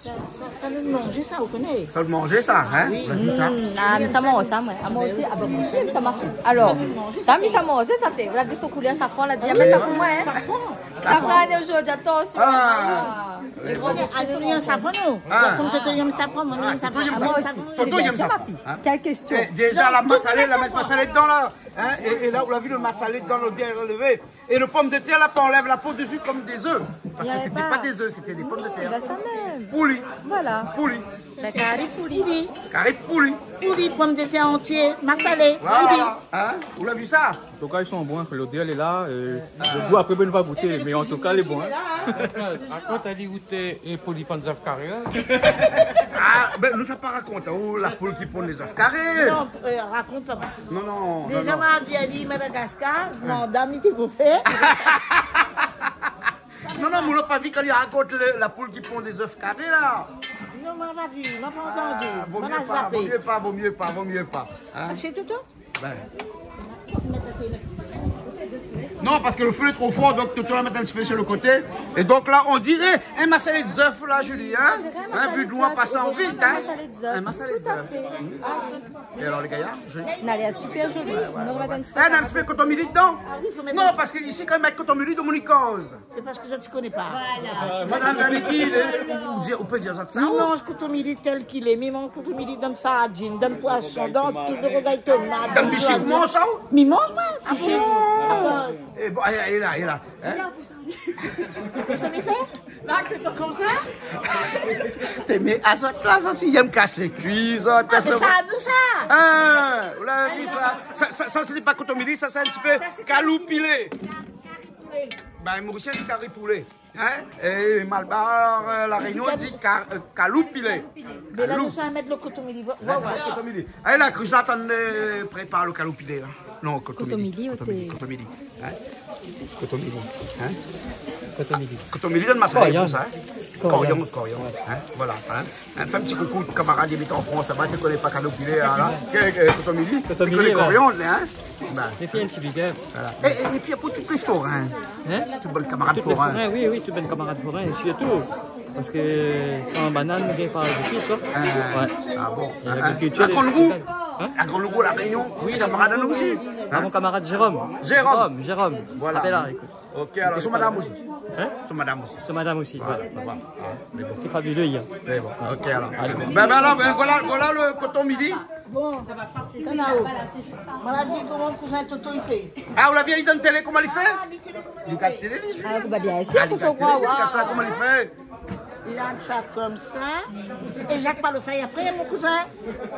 Sa, sa, sa nou manz sa, ou koné. Sa nou manz sa, hein ? Oui. Ou la vi sa ? Mm, ah, mé sa, moin, sa, moin. Ah, moin osi. Ah, bon, moin osi, sa ma fé. Alor, sa, mi sa manz sa, té. Ou la vi son koulèr safran, la di, ah, mé sa pou moin, hein. Safran. Safran, zordi, atansion. Ah. Ah. Lé bon, ah, nou, nou yèm safran, nou. Ah. Par kont, Toto i yèm safran, moin, mi yèm safran. Ah, moin osi. Toto i yèm safran, hein. Quelle question. Eh, déza, la masalé, la mèt masalé dedan, la. Hein ? É, é la, ou la vi lo masalé dedan, lo bien lévé. Et le pomme de terre, là, on enlève la peau dessus comme des œufs. Parce que c'était pas des œufs, c'était des pommes de terre. Il y avait pas. Non, bah ça même. Pouli. Voilà. Pouli. Bah, kari pouli. Kari pouli. Pouli, pomdetèr antié, masalé, pouli. Voilà. Hein ? Ou la vi sa ? En tout cas, ils sont bons, hein, l'odeur, elle est là, euh, le goût, après, ben, on va goûter, mais en tout cas, elle est bonne, hein. Rakonte ali ou té, é pouli i pran zèf karé, hein. Ah, ben, nou sa pa rakont, hein, ou la poul ki pon lé zèf karé. Non, euh, rakont pa. Non, non, non, non. Déza, moin la vi ali Madagascar, madam, li té pou fé. Non, non, mé ou la pa vi kan li rakont le, la poul ki pon dé zèf karé, la. Non, moin la pa vi, moin la pa antandi. Ah, vo mié pa, vo mié pa, vo mié pa, hein. Ah, sé tout, hein ? Ben. Non, parce que le feu est trop fort, donc Toto la mèt in ti pé sur le côté. Et donc là, on dirait un masalé de zèf, là, Julie, hein ? Hein, vu de loin, passant vite, hein ? Un masalé de zèf. Tout à fait. Ah. É alor, lé gayar, joli. Non, lé super joli. Ouais, ouais, ouais. Nou va mèt in ti pé. Eh, in ti pé koton mili dedan. Ah oui, fo mèt in ti pé. Non, parske isi, kan i mèt koton mili, tout moun i koz. Sé parske zot i koné pa. Voilà. Madam Zaniki, lé, ou, ou di, ou pé dir sa, non, non, koton mili tèl k'il lé, mi manz koton mili dan sardine, dan poison, dan tout, dan rougay tomat, dan bishik, ou manz sa, ou ? Mi manz, moin, bishik. Ah bon ? Eh bon, é, é la, é la, hein ? Koman sa mi fé ? La, koman sa ? Té, mé azot la, zot i yèm kas lé kui, zot. Ah, mé sa, nou sa. Hein, ou la vi sa ? Sa, sa, sa, sé pa koton mili, sa, sé in ti pé kaloupilé. Sa, sé kaloupilé. Ben, Morisien i di kari poulé. Hein ? É Malbar, euh, La Rénion, i di ka-, euh, kaloupilé. Kaloupilé. Mé la, nou sa mèt lo koton mili. Ouais, ouais. Koton mili. Alé, la kri, Jonathan, euh, prépar lo kaloupilé, la. Non, koton mili. Koton mili, koton mili, ok. Koton mili, hein ? Koton mili. Koton mili. Koton mili, donn amoin sa, hein ? Koriandre. Koriandre, koriandre, hein ? Voilà, hein ? Hein, fé in ti koukou, kamarad, i abit an Frans, laba, té koné pa kaloupilé, hein, la. Ke, ke, koton mili, koton mili, té koné koriandre, hein ? Ben. É pi in ti big up. Voilà. É, é, é pi pou tout lé forin. Hein ? Tout bann kamarad forin. Tout lé forin, oui, oui, tout bann kamarad forin, é sirtou. Parske san banane, nou gingn pa zépis, koi. Ah. Ouais. Ah bon ? L'agriculture, hein ? La Grande Roue. Hein ? La Grande Roue, La Rénion. Oui, kamarad anou osi. Ah, mon kamarad Jérôme. Jérôme. Jérôme, Jérôme. Voilà. Apèl la, ékout. Ok, alor, son madam osi. Hein ? Son madam osi. Son madam osi, voilà. Voilà. Té fabuleux, hein. Mé bon, ok, alor. Alé. Ben, ben, alor, ben, voilà, voilà lo koton mili. Bon, sa va pa. Voilà, sé zis pa. Voilà, di koman kouzin Toto i fé. Ah, ou la vi ali dan télé koman li fé ? Ah, li fé koman li fé. Li gard télé, li, Julien. Ah, ou va bien isi, ah, li gard télé, li gard sa, koman li fé. Li larg sa konmsa. É Jacques pa lo fèy apré, mon kouzin.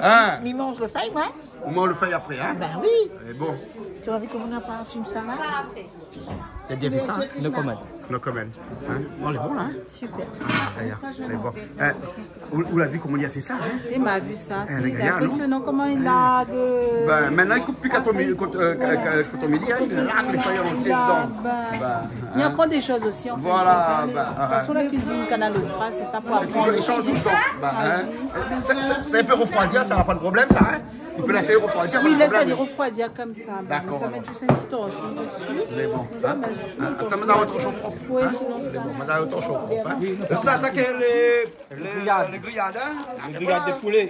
Hein ? Mi manz lo fèy, moin. Ou manz lo fèy apré, hein ? Ben oui. É bon. Ou la vi koman nou la pa fim sa la ? Sa la fé. Lé bien fé sa, hein ? No comment. No comment. Hein ? Bon, lé bon la, hein ? Super. Ah, d'ailleurs, lé bon. Hein, ou, ou la vi koman li la fé sa, hein ? Té, ma vi sa. Hein, lé gayar, non ? Inprésionan koman li larg, euh, ben, mintnan, li koup pi koton mili, kot-, euh, ka-, ka-, koton mili, hein, li larg lé fèy antié dedan. Ben, ben, li aprann dé shoz osi, an fèt. Voilà, ben, ouais. De tout fason, la kuizine Kanal Austral, sé sa, pou aprann. Sé toujour, li sanz toultan. Ben, hein. Sa, sa, sa i pé refroidir, sa na pa de problèm, sa, hein ? I pé lès ali refroidir, oui, pa de problèm. Oui, lès ali refroidir konmsa. Dakor, alor. Sa mèt zis in ti torshon dési. Lé bon, hein ? Atann, mintnan, in torshon prop. Oui, sinon sa. Lé bon, mintnan, in torshon prop, hein ? Sa, sa, sé lé, lé griyad, hein ? Lé griyad de poulé.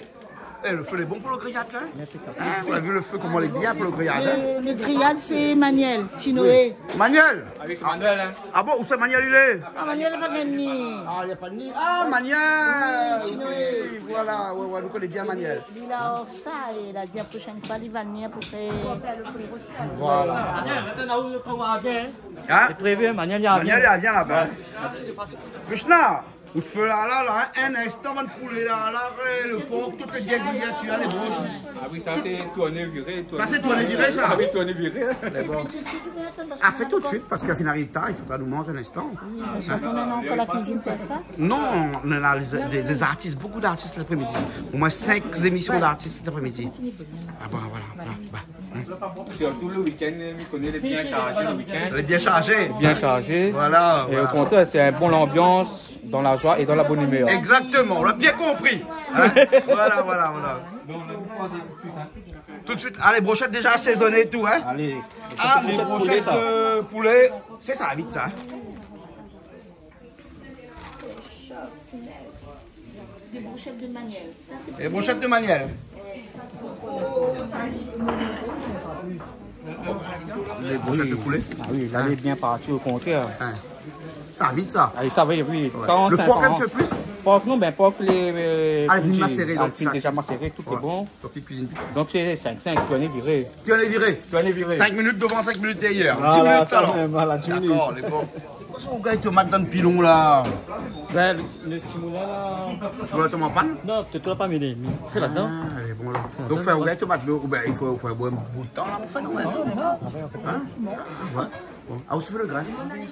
Eh, lo fé lé bon pou lo griyad, la, hein ? Hein, ou la vi lo fé, koman lé bien pou lo griyad, hein ? Lo, lo griyad, sé Manuel, Tinoé. Oui. Manuel ! Avèk Manuel, hein ? Ah bon, ousa Manuel i lé ? Ah, Manuel la pa gingn ni. Ah, li la pa ni. Ah, Manuel ! Oui, Tinoé. Oui, voilà, ouais, ouais, nou koné bien Manuel. Li la ofèr sa, é la di la proshèn foi li va vnir pou fé, pou fé lo roti, alor. Voilà. Manuel, atann, ou va voir bien, hein ? Hein ? Sé prévi, hein, Manuel, li vien. Manuel, li vien laba. Ouais. Krishna, ou fé la, la, la, hein, in instan, bann poulé la, la, euh, lo por, tout lé bien griyé, tu as les bons. Ah oui, sa sé tourné viré, tourné. Sa sé tourné viré, sa. Ah oui, tourné viré. Mé bon. Ah, fé tout de suit, parske la fine ariv tar, i fodra nou manz in instan. Oui, mé sa, nou néna ankor la kuizine pou sa. Non, nou néna lé, lé, lé zartis, bonpé zartis sèt aprémidi. Omoin sink zémision d'artis sèt aprémidi. Ah bon, voilà, voilà, voilà. Sirtou lo week-end, mi koné lé bien sharzé lo week-end. Lé bien sharzé. Bien sharzé. Voilà, voilà. É o kontrèr, sé in bon lanbians, dan la joi é dan la bone imèr. Exactement, ou la bien konpri. Hein ? Voilà, voilà, voilà. Tout de suit, hein. Tout de suit. Alé, broshèt déza asézoné é tout, hein ? Alé. Ah, lé broshèt, euh, poulé. Sé sa, vit sa, hein ? Dé broshèt de Manuel. Sa, sé... Dé broshèt de Manuel. Lé broshèt de poulé. Ah oui, la lé bien parti, o kontrèr. Hein. Sa vit, sa. Ah, sa va vit. Ouais. Lo por, in ti pé plis ? Por, non, ben, por, lé, euh, ah, lé déza maséré, tout lé bon. Donk, li kuizine vit. Donk, sé sink sink, tourné viré. Tourné viré. Tourné viré. Sink minit dovan, sink minit dèrièr. Voilà, sa mèm, voilà, dix minutes. Dakor, lé bon. Kosa ou gingn tomat dan pilon la ? Ben, lo ti, lo ti moulin la. Ti moulin la tonm an pann ? Non, pétèt ou la pa mèt, mé fé ladan. Ah, lé bon la. Donk, fé, ou gingn tomat, mé, oubien i fo, fo in bon bout tan la pou fé, non ? Non, non. Hein ? Ouais. Bon. Ah, ou sa fé lo grin ?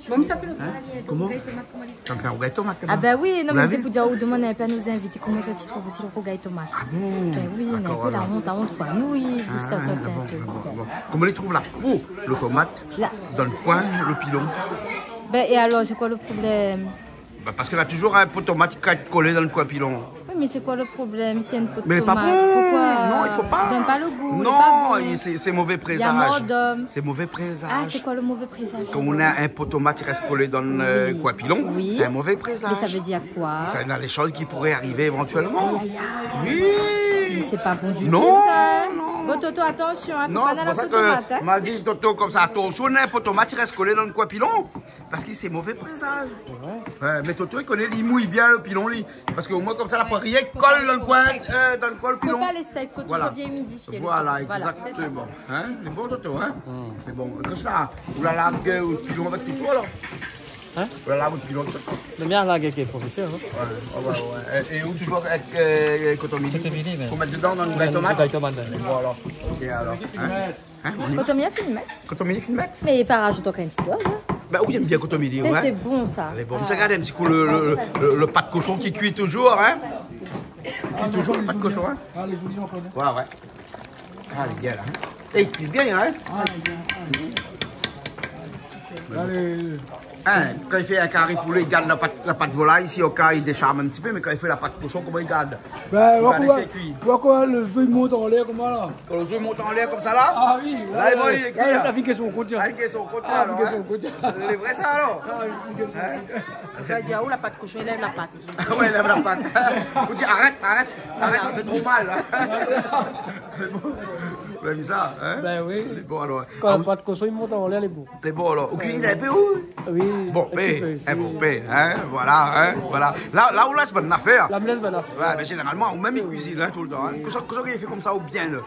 Bon, mi sa fé lo grin. Hein ? Koman ? Sa mi fé in rougay tomat, la. Ah ben oui, non, mé sé pou dir, ou demann in pé a nout zinvité koman sa i trouv osi lo rougay tomat. Ah bon ? Ben oui, néna in pé la ont, la ont, fo anouy, ziska sort in pé. Ah, bon, bon, bon. Koman i trouv la po, lo tomat, dan lo koin, lo pilon ? Ben, é alor, sé koi lo problèm ? Ben, parske na toujour in po tomat ki rès kolé dan lo koin pilon. Oui, mé sé koi lo problèm si in po tomat ? Mé lé pa bon. Poukoi ? Non, i fo pa. I donn pa lo gou, lé pa bon. Non, sé, sé mové prézaz. Néna mor d'om. Sé mové prézaz. Ah, sé koi lo mové prézaz ? Kan ou na in po tomat i rès kolé dan, euh, koin pilon, oui, sé in mové prézaz. Mé sa i vé dir koi ? Sa, néna dé shoz ki pouré arivé évantièlman. Ay, ay, ay. Oui. Mé sé pa bon ditou, sa. Non, non. Bon, Toto, atansion, hein, fo pa alé a la po tomat, hein. Non, sé pou sa ke ma di Toto konmsa, atansion, in po tomat i rès kolé dan koin pilon. Parske sé mové prézaz. Ouais. Ouais, mé Toto i koné, li mouy bien lo pilon, li. Parske omoin, konmsa, la pa rien i kol dan lo koin, euh, dan lo koin, lo pilon. Fo pa lésé, fo toujour bien imidifié lo pilon. Voilà, exactement. Voilà, sé sa. Hein ? Lé bon, Toto, hein ? Mm. Lé bon. Kosa, ou la larg, euh, lo pilon avèk Toto, alor ? Hein ? Ou la larg lo pilon avèk Toto. Lo mien la larg avèk lo profésèr, hein. Ouais, ouais, ouais, ouais. É, é ou toujour avèk, euh, koton mili. Koton mili, mé... Pou mèt dedan dan lo rougay tomat. Rougay tomat, ouais. Lé bon, alor. Ok, alor. Hein ? Hein, ou lé... Koton mili fine mèt. Koton mili fine mèt ? Mé pa razout ankor in ti doi, hein. Ben oui, mi èm bien koton mili, ouais. Sé bon, sa. Alé, bon, ah, sa, gard in ti kou lo, lo, lo, lo pat koshon ki kui toujour, hein. Ki kui toujour, lo pat koshon, hein. Ah, lé zoli, j'en connais. Ouais, ouais. Ah, lé bien, la, hein. Eh, i kui bien, hein. Ah, lé bien. Alé. Hein, kan i fé in kari poulé, i gard la pat, la pat volay, isi, o ka, i désharm in ti pé, mé kan i fé la pat koshon, koman i gard ? Ben, i gard lé sirkui. Ou voi koi, lo zo i mont anlèr, koman la ? Kan lo zo i mont anlèr konmsa la ? Ah oui, la, ouais, ouais. La, la, la vi késtion kontien. Ah, la vi késtion kontien, alor, hein. Lé vré sa, alor ? Ah oui, vi késtion kontien. Hein ? Sa i vé dir, ou la pat koshon, i lèv la pat. Ah ouais, i lèv la pat. Ou di, arèt, arèt, arèt, sa i fé tro mal, hein. Lé bon. Ou la vi sa, in ? Bin oui. Lé bon, alor. Kan la pat koshon i mont anlèr, lé bon. Lé bon, alor. Ou kuizine in pé, ou ? Oui, in ti pé osi. Bon, pé, in, bon, pé, in, voilà, in, voilà. La, la ou lès bann afèr. La mi lès bann afèr. Ouais, mé zénéralman, ou mèm i kuizine, in, toultan, in. Kosa, kosa ou fé konmsa ou bien, la ?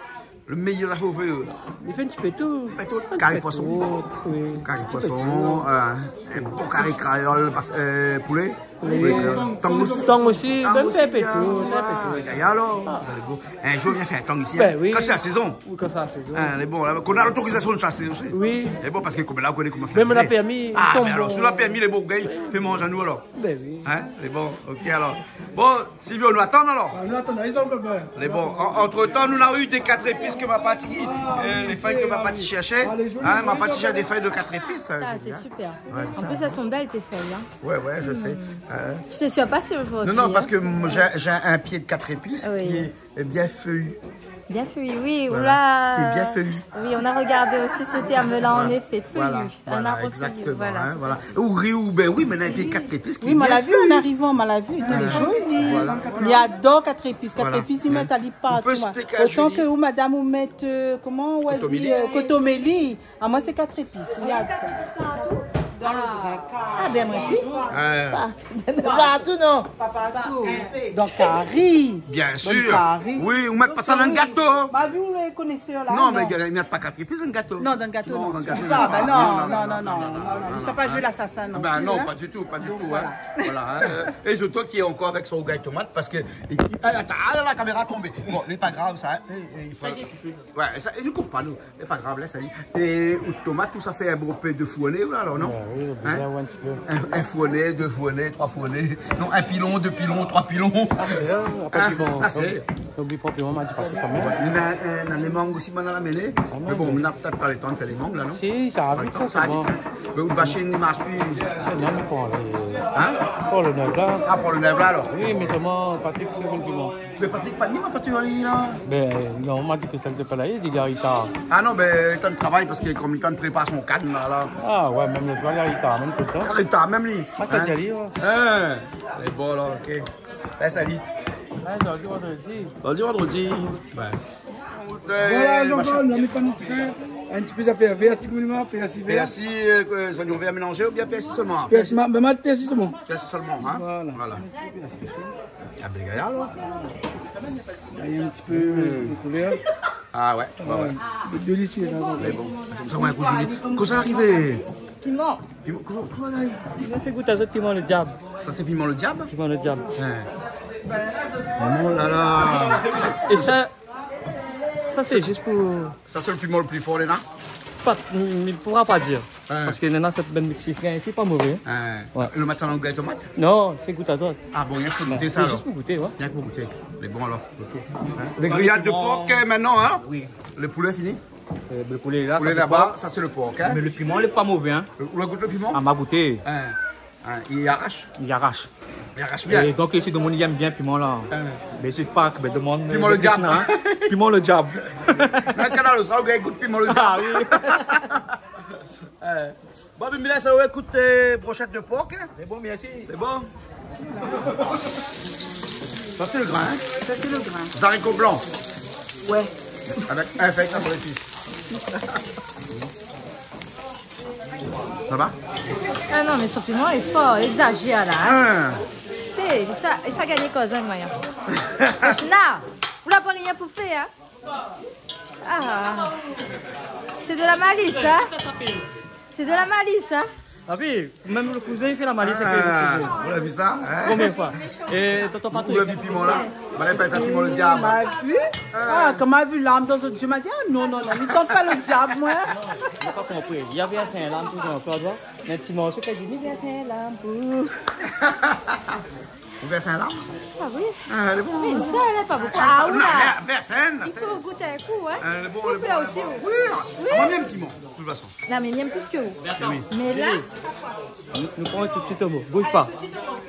Le méyèr zafèr ou fé, euh ? Mi fé in ti pé tout. In ti pé tout. In ti pé tout, oui. Kari poison. Kari poison, euh, in bon kari kréol, pas-, euh, poulé. Oui. Tang osi. Tang osi, in ti pé tout, in ti pé tout. Ah, gayar, alor. Ah. Lé bon. In zour, vien fé in tang isi, in. Bin oui. Kan sé la sézon. Oui, kan sé la sézon. In, lé bon, la, kan ou na lotorizasion de shasé osi. Oui. Lé bon, parske konm la, ou koné koman fé. Mèm la pèrmi, in. Ah, mé alor, si ou na pèrmi, lé bon, gay, fé manz anou, alor. Bin oui. In ? Lé bon, ok, alor. Bon, Silvio, nou atann alor ? Ah, nou atann, alé, zot, bin. Lé bon. An, antretan, nou la u dé kat épis ke ma parti, euh, lé fèy ke ma parti shèrshé. Ah, lé zoli, zoli, zoli. In, ma parti shèrshé dé fèy de kat épis, in, sé bien. Ah, c'est super. Ouais, ça. En plus, elles sont belles, tes feuilles, hein. Ouais, ouais, je sais. Hmm. Euh. Tu t'essuies pas sur aujourd'hui, hein. Non, non, parce que moi, j'ai, j'ai un pied de quatre épices qui est bien feuillu. Ah oui. Bien feuillu, oui, voilà. Oula. Qui est bien feuillu. Oui, on a regardé aussi ce terme-là, en effet, feuillu. Voilà. Un arbre feuillu, voilà, voilà, exactement, hein, voilà. Ou ri, ou, bin oui, mé néna in pié kat épis ki lé bien feuillu. Oui, ma la vi an arivan, ma la vi, lé zoli. Voilà, voilà. Mi ador kat épis, kat épis, mi mèt ali partou, moin. Ou pé spék ali. Otan ke ou, madam, ou mèt, euh, koman ou di, euh, kotomili. Kotomili. Ah, moin sé kat épis. Mi ador. Kat épis partou ? Ah. Ah bin, moin osi. Ouais. Partou. Partou, non. Pa partou. Dan kari. Bien sûr. Dan kari. Oui, ou mèt pa sa dan gato. Ma vi ou lé konésèr la, non. Non, mé i mèt pa kat épis dan gato. Non, dan gato, non. Non, dan gato, non. Ah, bin non, non, non, non. Nou sa pa zoué lasasin non pli, in. Ah bin non, pa ditou, pa ditou, in. Donk, voilà. Voilà, in. Euh, é Zoto ki lé ankor avèk son rougay tomat, parske, é, é, atann, ah la, la kaméra la tonbé. Bon, lé pa grav sa, in. É, é, i fo, ouais, sa, é nou koup pa, nou. Lé pa grav, lès ali. É out tomat, ou sa fé in bon pé de fourné, ou la, alor, non ? Ah oui, bien, ouais, in ti pé. In, in fourné, dé fourné, troi fourné. Non, in pilon, dé pilon, troi pilon. Ah, sé vré, apré, bon, asé. Oubli pa, oubli pa, ma di pa tout kan mèm. Ouais, néna, euh, néna lé mang osi, ma la amené. Ah non, mé bon, mé nou na pétèt pa le tan de fé lé mang, la, non ? Si, sa va vit, sa, sa va vit, sa. Mé ou bash in mas pi. Non, mé pou le, in ? Pou le nèf la. Ah, pou le nèf la, alor. Oui, mé sèlman, Patrick, sé bon piman. Mé Patrick, pa ni, ma pa ti ali la. Bin non, ma di ke sèl té pa la, li di Garita. Ah non, bin, li lé an trin travay parske konm li lé an trin prépar son kann la, la. Ah ouais, mèm le soir, Garita, mèm tout, in. Garita, mèm li. Ah, sa di ali, ouais. In. É bon, alor, ok. Sa, sa di. Ah, zordi vandredi. Zordi vandredi. Ouais. Voilà, Jean-Paul, nou la mèt in ti pé, in ti pé zafèr vèr, ti pé pèrsi vèr. Pèrsi, euh, zoignon vèr mélanzé oubien pèrsi sèlman ? Pèrsi, ma, ma, pèrsi sèlman. Pèrsi sèlman, in ? Voilà. Voilà. In ti pé pèrsi. Ah, bin, gayar, alor. Néna in ti pé de koulèr. Ah ouais, ouais, ouais. Sé délisié, sa. Mé bon, sa, sa va in kou zoli. Kosa la arivé ? Piman. Piman, kosa, kosa la arivé ? Mi fé gout azot piman le diab. Sa sé piman le diab ? Piman le diab. In. Oh la la. É sa, sa sé zis pou Sa sé le piman le pli for, néna ? Pa, mi, mi poura pa dir. In. Parske néna sèt bann Meksikin isi, pa mové. In. Ouais. Ou mèt sa dan rougay tomat ? Non, fé gout azot. Ah bon, rienk pou gouté sa, alor. Ouais, sé zis pou gouté, ouais. Rienk pou gouté. Mé bon, alor, ok. In ? Lé griyad de por, in, mintnan, in ? Oui. Le poulé fini ? Euh, le poulé la, sa sé laba, sa sé le por, in ? Mé le piman lé pa mové, in. Ou la gout le piman ? Ah, ma gouté. In. In, i arash ? I arash. I arash bien. É donk, si demoun i èm bien piman la, bin, si pa, bin, demann, piman le diab, in. Piman le diab. Dann Kanal Austral, ou gingn gout piman le diab. Ah oui. In. Bon, bin, mi lès aou ékout, euh, broshèt de por, in. Sé bon, mèrsi. Sé bon. Sa sé le grin, in ? Sa sé le grin. Zariko blan. Ouais. Avèk in fèy katrépis. Sa va ? Ah non, mé son piman lé for, égzazèr la, in. In. Té, sa, sa i gingn koz, in, moin. Krishna, ou la pa rien pou fé, in. Ah. Sé de la malis, in. Sé de la malis, in. Ah oui, mèm le kouzin i fé la malis avèk le kouzin. Ah, ou la vi sa, in ? Konbien foi ? É tonton Patrick. Ou la vi piman la ? Banna i apèl sa piman le diab. Ma vi. Ah, kan ma vi larm dan son zié, ma di, ah non, non, non, mi tant pa le diab, moin. Moin la pa konpri. Li la vèrs in larm pou Jean-Claude, ouais. Mé ti morso, li di, mi vèrs in larm pou... Ou vèrs in larm ? Ah oui. Ah, lé bon. Mé in sèl, in, pa bonpé. Ah, non, oula. Vèrs in, i fo gout in kou, in. Ah, lé bon, lé bon, lé bon. Ou pé osi, oui. Oui, ah, moin mi èm piman, de tout fason. Non, mé mi èm plis ke ou. Oui. Mé la, nou, nou pran tout suit o mo. Bouz pa. Alé, tout suit o mo.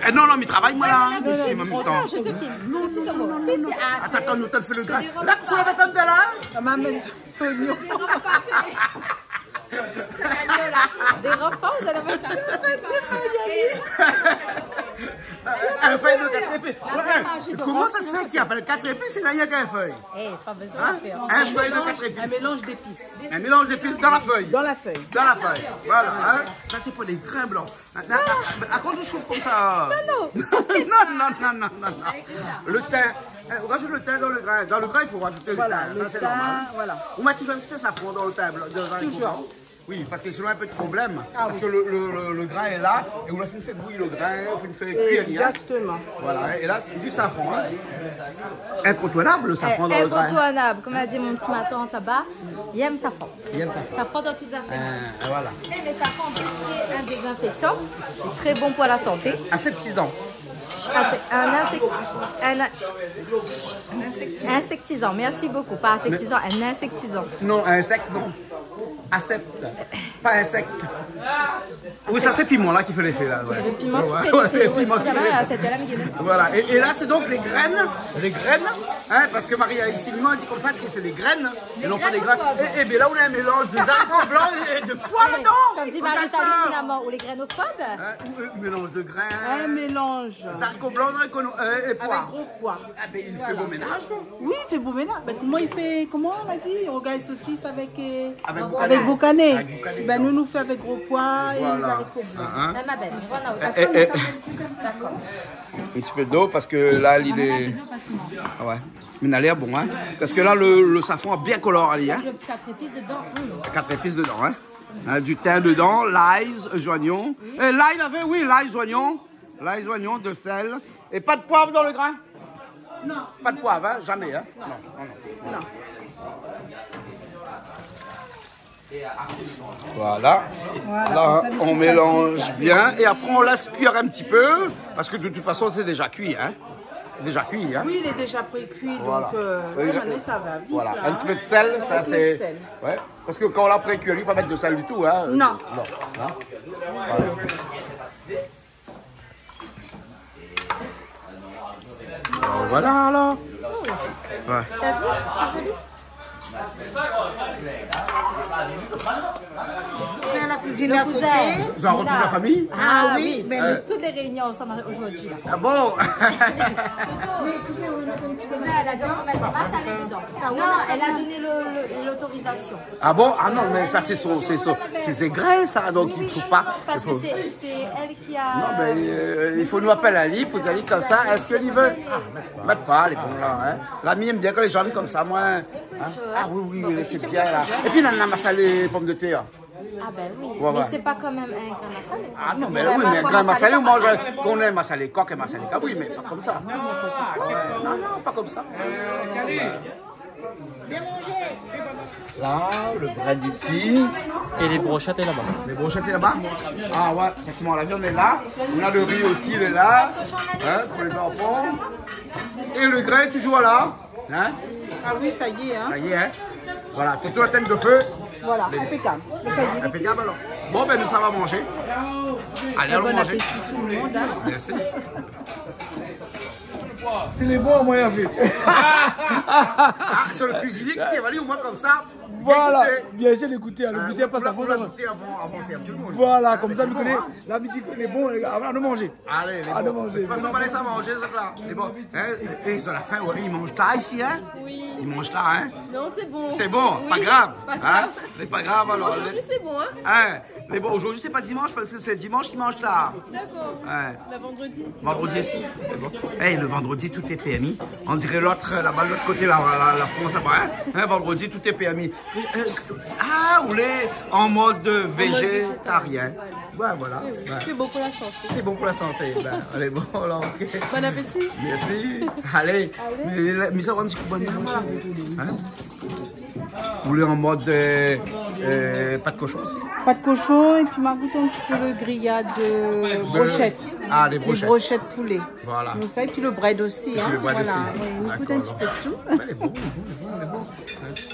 Eh, non, non, mi travay, moin, la, in. Non, non, non, non, je te filme. Non, non, non, non, non. Tout suit o mo. Si, si, ah, atann, atann, nou fé le grin. La, kosa ou atann la ? Sa va mèt zoignon. Dérop pa, chéri. Sé la mié, la. Dérop pa, ou sa la fé sa. Arèt de fé, Yannick. In fèy de kat épis. Ouais, koman sa i fé k'i apèl kat épis, si la i apèl kat fèy ? Eh, pa bezoin fé. In fèy de kat épis. In mélanj d'épis. In mélanj d'épis dan la fèy. Dan la fèy. Dan la fèy. Voilà, hein. Sa sé pou lé grin blan. Ah, ah, ah, akoz ou souf konmsa ? Non, non. Non, non, non, non, non. Le tin. Eh, ou rajout le tin dan le grin. Dan le grin i fo rajout le tin. Voilà, le tin, voilà. Sa sé normal. Ou mèt toujour in ti pé safran dan le tin blan, dan le zarik blan. Toujour. Oui, parske sinon in pé de problèm. Ah oui. Parske le, le, le, le grin lé la, é ou la fine fé bouyi le grin, ou la fine fé kui ali, hein. Exactement. Voilà, é la sé du safran, hein. Inkontournab, le safran dan le grin. Eh, inkontournab, konm la di mon ti matant laba, i èm safran. I èm safran. Safran dan tout zafèr. Ah, voilà. Eh, mé safran, an plis, sé in dézinfèktan. Sé trè bon pou la santé. Insektizan. Ah, sé in insèk-, in in-, insektizan. Merci beaucoup. Pa insektizan, in insektizan. Non, insèk, non. Asèpt. Pa insèk. Oui, sa sé piman la ki fé léfé la, ouais. Sé le piman ki fé léfé, ouais. Sé le piman ki fé léfé. Voilà. É, é la sé donk lé grin, lé grin, hein, parske Marie-Alice Simon la di konmsa ke sé dé grin é non pa dé grin. Dé grin. É, é bin la ou na in mélanj de zariko blan é de poi ladan. Konm di Marie-Alice Simon, ou lé grinophob. Hein, ou, euh, mélanj de grin. In mélanj. Zariko blan, zariko no-, euh, é poi. Avèk gro poi. Ah bin i fé bon ménaz, koi. Oui, i fé bon ménaz. Bin koman i fé, koman ou la di, rougay sosis avèk, euh, avèk boukané. Avèk boukané. Avèk boukané, bin non. Nou, nou fé avèk gro poi é zariko blan. Voilà. Hein, hein. Mèm avèk, voilà. Eh, eh, eh. Dakor. In ti pé d'lo parske la li lé... Ah ouais. Mé na lèr bon, hein. Parske la le, le safran la bien kolor ali, hein. Avèk le ti kat épis dedan. Mm. Kat épis dedan, hein. Hein, du tin dedan, lay, zoignon. Oui. Eh, lay lavé, oui, lay, zoignon. Lay, zoignon, de sèl. É pa de poiv dan le grin ? Non. Pa de poiv, hein, zamé, hein ? Non, non, non. Non. Voilà. Voilà, la, konmsa, nou mélanz bien. É apré, nou lès kuir in ti pé. Parske de tout fason, sé déza kui, hein. Déza kui, hein. Oui, lé déza pré-kui, donk, euh, ouais, mé sa va vit, hein. Voilà. In ti pé de sèl, sa sé... In pé de sèl. Ouais. Parske kan ou la pré-kui, ou pé pa mèt de sèl ditou, hein. Non. Non. Hein ? Voilà. Bon, voilà alor. Ouais. T'as vu ? C'est joli. Tiens, la cuisine à côté. Vous avez retrouvé la famille ? Ah oui, mé nou tout lé réini ansanm zordi la. Ah bon ? Toto, Toto, elle a dit qu'on met pas salé dedans. Non, elle a donné le, le, l'autorisation. Ah bon ? Ah non, mé sa sé son, sé son, sé, sé grin sa, donk i fo pa, i fo... Oui, oui, non, non, parce que c'est, c'est elle qui a... Non, mé, euh, i fo nou apèl ali pou di ali konmsa, èske li vé ? Ah, mèt pa, lé bon la, hein. La mi èm bien kan lé zone konmsa, moin, hein. Ah oui, oui, oui, sé bien la. Épi, nana masalé pomdetèr. Ah ben oui, ouais, mé sé pa kan mèm in grin masalé. Ah non, mé oui, mé in grin masalé, ou manz, kan ou na masalé kok é masalé kabri, mé pa konmsa. Non, non, pa konmsa. La, le brèd isi. É lé broshèt lé laba. Lé broshèt lé laba ? Ah ouais, éfèktivman, la viann lé la. Nou na le ri osi, lé la. Hein, pou lé zanfan. É le grin lé toujour la. Hein ? Ah oui, sa i lé, hein. Sa i lé, hein. Voilà, tout la tèt de fé. Voilà, inpékab. Mé sa i lé, inpékab alor. Bon, bin, nou sava manzé. Alé, alon manzé. Bon appétit tout le monde, hein. Mèrsi. Si lé bon, moin la vi. Ah, sé le kuizinié ki sava ali, omoin konmsa. Voilà, bien sir, ékout, le gouté, hein, le gouté, ou la gouté avan, avan, sé in ti pé. Voilà, konmsa nou koné, la mi di ke lé bon, alon manzé. Alé, lé bon. Alon manzé. De tout fason, alé sa manzé, zot la. Lé bon. Hein, é, é zot la fin, ouais, i manz tar isi, hein ? Oui. I manz tar, hein ? Non, c'est bon. Sé bon, pa grav, hein ? Lé pa grav alor. Aujourd'hui, c'est bon, hein ? Hein ? Mé bon, zordi sé pa dimansh parske sé dimansh ki manz tar. D'accord. Ouais. Bah, vendredi, c'est normal. Vendredi osi. Sé bon. Eh, le vendredi, tout est permis. On dirait l'autre, là-bas, de l'autre côté, la, la, la France, là-bas, hein ? Hein, vendredi, tout est permis. Euh, ah, ou lé an mod, euh, végétarien. Ouais, voilà. Oui, oui. Ouais. C'est bon pour la santé. Sé bon pou la santé. Bin, alé, bon, alor, ok. Bon appétit. Mèrsi. Alé. Alé. Mé, mé sa, in ti kou d'bonèr, voilà. Hein ? Ou lé an mod, euh, euh, pat koshon osi ? Pat koshon, épi ma gout in ti pé le griyad, euh, broshèt. Ah, lé broshèt. Lé broshèt poulé. Voilà. Donk sa, épi le brèd osi, hein. Épi le brèd osi. Voilà. Oui, nou gout in ti pé de tout. Bin, lé bon, lé bon, lé bon, lé bon.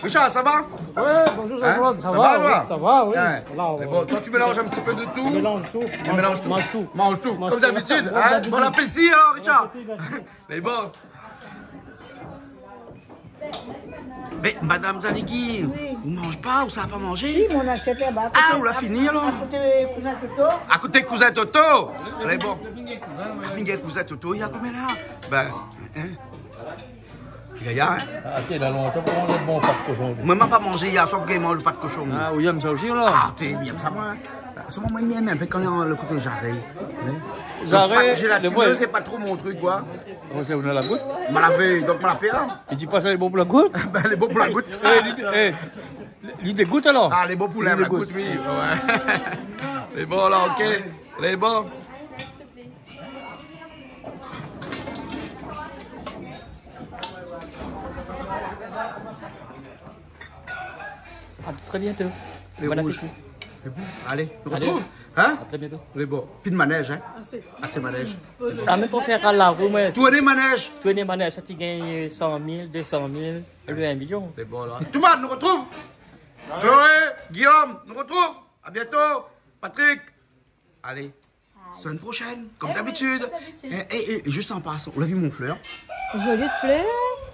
Richard, sa va ? Ouais, bonjour Jean-Claude. Hein ? Sa va, oui, sa va, oui. Hein ? Voilà, ouais. Mé bon, toi, tu mélanges un petit peu de tout. Mélange tout. Tu mélanges tout. Manz tout. Manz tout. Manz tout. Comme d'habitude, hein ? Comme d'habitude. Bon appétit, alors, Richard. Bon appétit, merci. Lé bon. Mé madam Zanigui, oui, ou manz pa, ou sa pa manzé ? Si, mon asièt laba. Ah, akoté, ou la fini, alor ? Akoté kouzin Toto. Akoté kouzin Toto ? Lé bon. La fine gingn kouzin Toto, i a konbien la ? Bin, in ? Gayar, in ? Ah, té, la lontan pou manz bon pat koshon. Moin, ma pa manzé yèr soir, pou gingn manz pat koshon. Ah, ou yèm sa osi, la ? Ah, té, mi yèm sa, moin. Solman, moin, mi yèm in pé kan néna lo koté zarèy. In ? Zarèy, pa, zélatinez, lé vré, sé pa tro mon trik, koi. Koman sa, ou la gout ? Ma lavé, donk ma la pèr, in. I di pa sa lé bon pou la gout ? Bin, lé bon pou la gout. Eh, li, eh, li dégout, alor ? Ah, lé bon pou la gout, oui. Li dégout. Ouais. Lé bon, la, ok. Lé bon. À très bientôt. Bon appétit. Lé bon. Alé, nou artrouv, in ? Allez. À très bientôt. Lé bon. Pi de manèz, in ? Asé. Asé manèz. Ah, mé pou fé la rou, moin. Tourné manèz. Tourné manèz, sa ti gingn san mil, dé san mil, ou in milion. Lé bon, la. Tout le monde, nou artrouv. Chloé, Guillaume, nou artrouv. À bientôt. Patrick. Alé. Semaine prochaine, comme d'habitude. Allez. Eh oui, comme d'habitude. Eh, eh, eh, juste en passant, ou la vi mon flèr ? Joli flèr.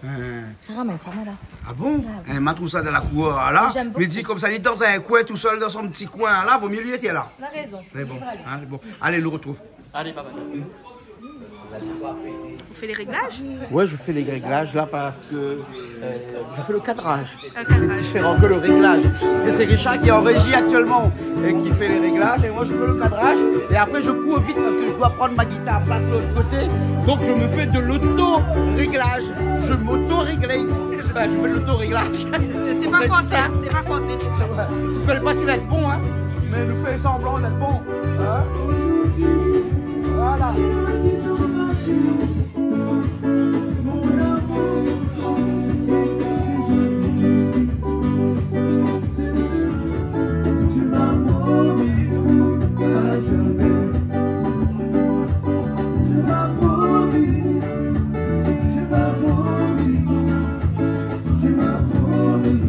Hein. Sa ramèn sa, moin, la. Ah bon ? Ah oui. Eh, ma trouv sa dan la kour, la. J'aime beaucoup. Mi di konmsa, li lé dan in koin, tousèl, dan son ti koin, la, vo mié li lété la. T'as raison. Mé bon, li va alé. Hein, bon. Allez, nou artrouv. Allez, bye bye. Vous faites les réglages ? Ouais, je fais les réglages là parce que, euh, je fais le cadrage. Le cadrage. C'est différent que le réglage. Parce que c'est Richard qui est en régie actuellement et qui fait les réglages. Et moi, je fais le cadrage. Et après, je cours vite parce que je dois prendre ma guitare, passe de l'autre côté. Donc, je me fais de l'auto-réglage. Je m'auto-règle. Enfin, je fais de l'auto-réglage. C'est pas français, hein ? C'est pas français du tout. Ouais. Vous connaissez pas, c'est d'être bon, hein ? Mais nous fait semblant d'être bon. Hein ? Voilà. Tu m'as promis à jamais. Tu m'as promis, tu m'as promis, tu m'as promis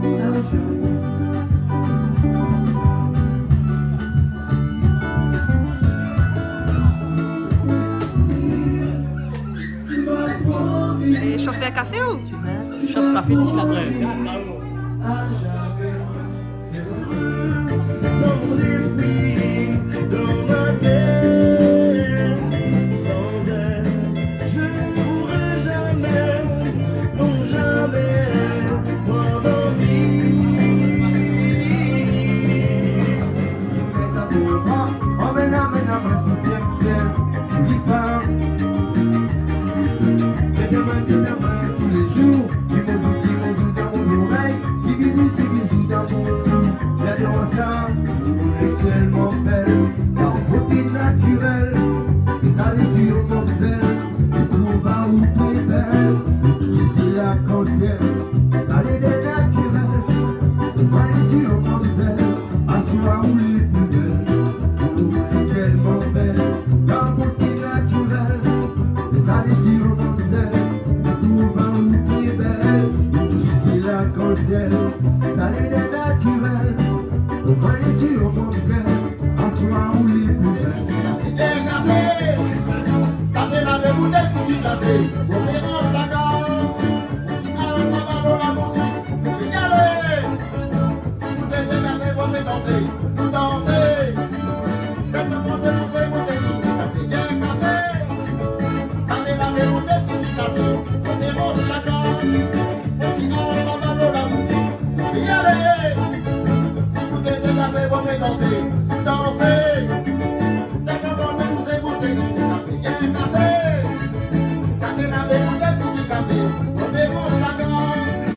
à jamais. Alé, shof in kafé ou ? Shof kafé isi la, frèr. Dans mon esprit, dans ma tête, sans elle, je ne pourrai jamais, non jamais, m'endormir. Emmène, emmène, emmène, soutien, sèl, li fé. Fé dé man, fé dé man, tou lé zour. Ki moudou, ki moudou dan mon zorèy, ki bizou, ki bizou dan mon kou. Gard amoin sa, ou lé tèlman bèl, la boté natirèl, é sa lé sur mamzèl, mi trouv aou tré bèl, ti si lakansyèl, sa lé dé natirèl, moin lé sur mamzèl, asoir ou lé pli bèl, ou lé tèlman bèl, la boté natirèl. Mé sa lé sur mamzèl, mi trouv aou tré bèl. Ti si lakansyèl, sa lé dé natirèl. Moin lé sur mamzèl, asoir ou lé pli bèl. Kasé, kasé, tapé la boutèy pou li kasé. Ou pé rann la kart. Ou ti al pa balo la boutik. Ou pé alé. Ti boutèy té kasé, bon, mé dansé, nou dansé. Kan maman té dansé, boutèy té kasé, bien kasé. Alé, la boutèy té kasé, nou té rod la kaz. Ti al pa balo la boutik, nou pé alé. Ti boutèy té kasé, bon, mé dansé, nou dansé.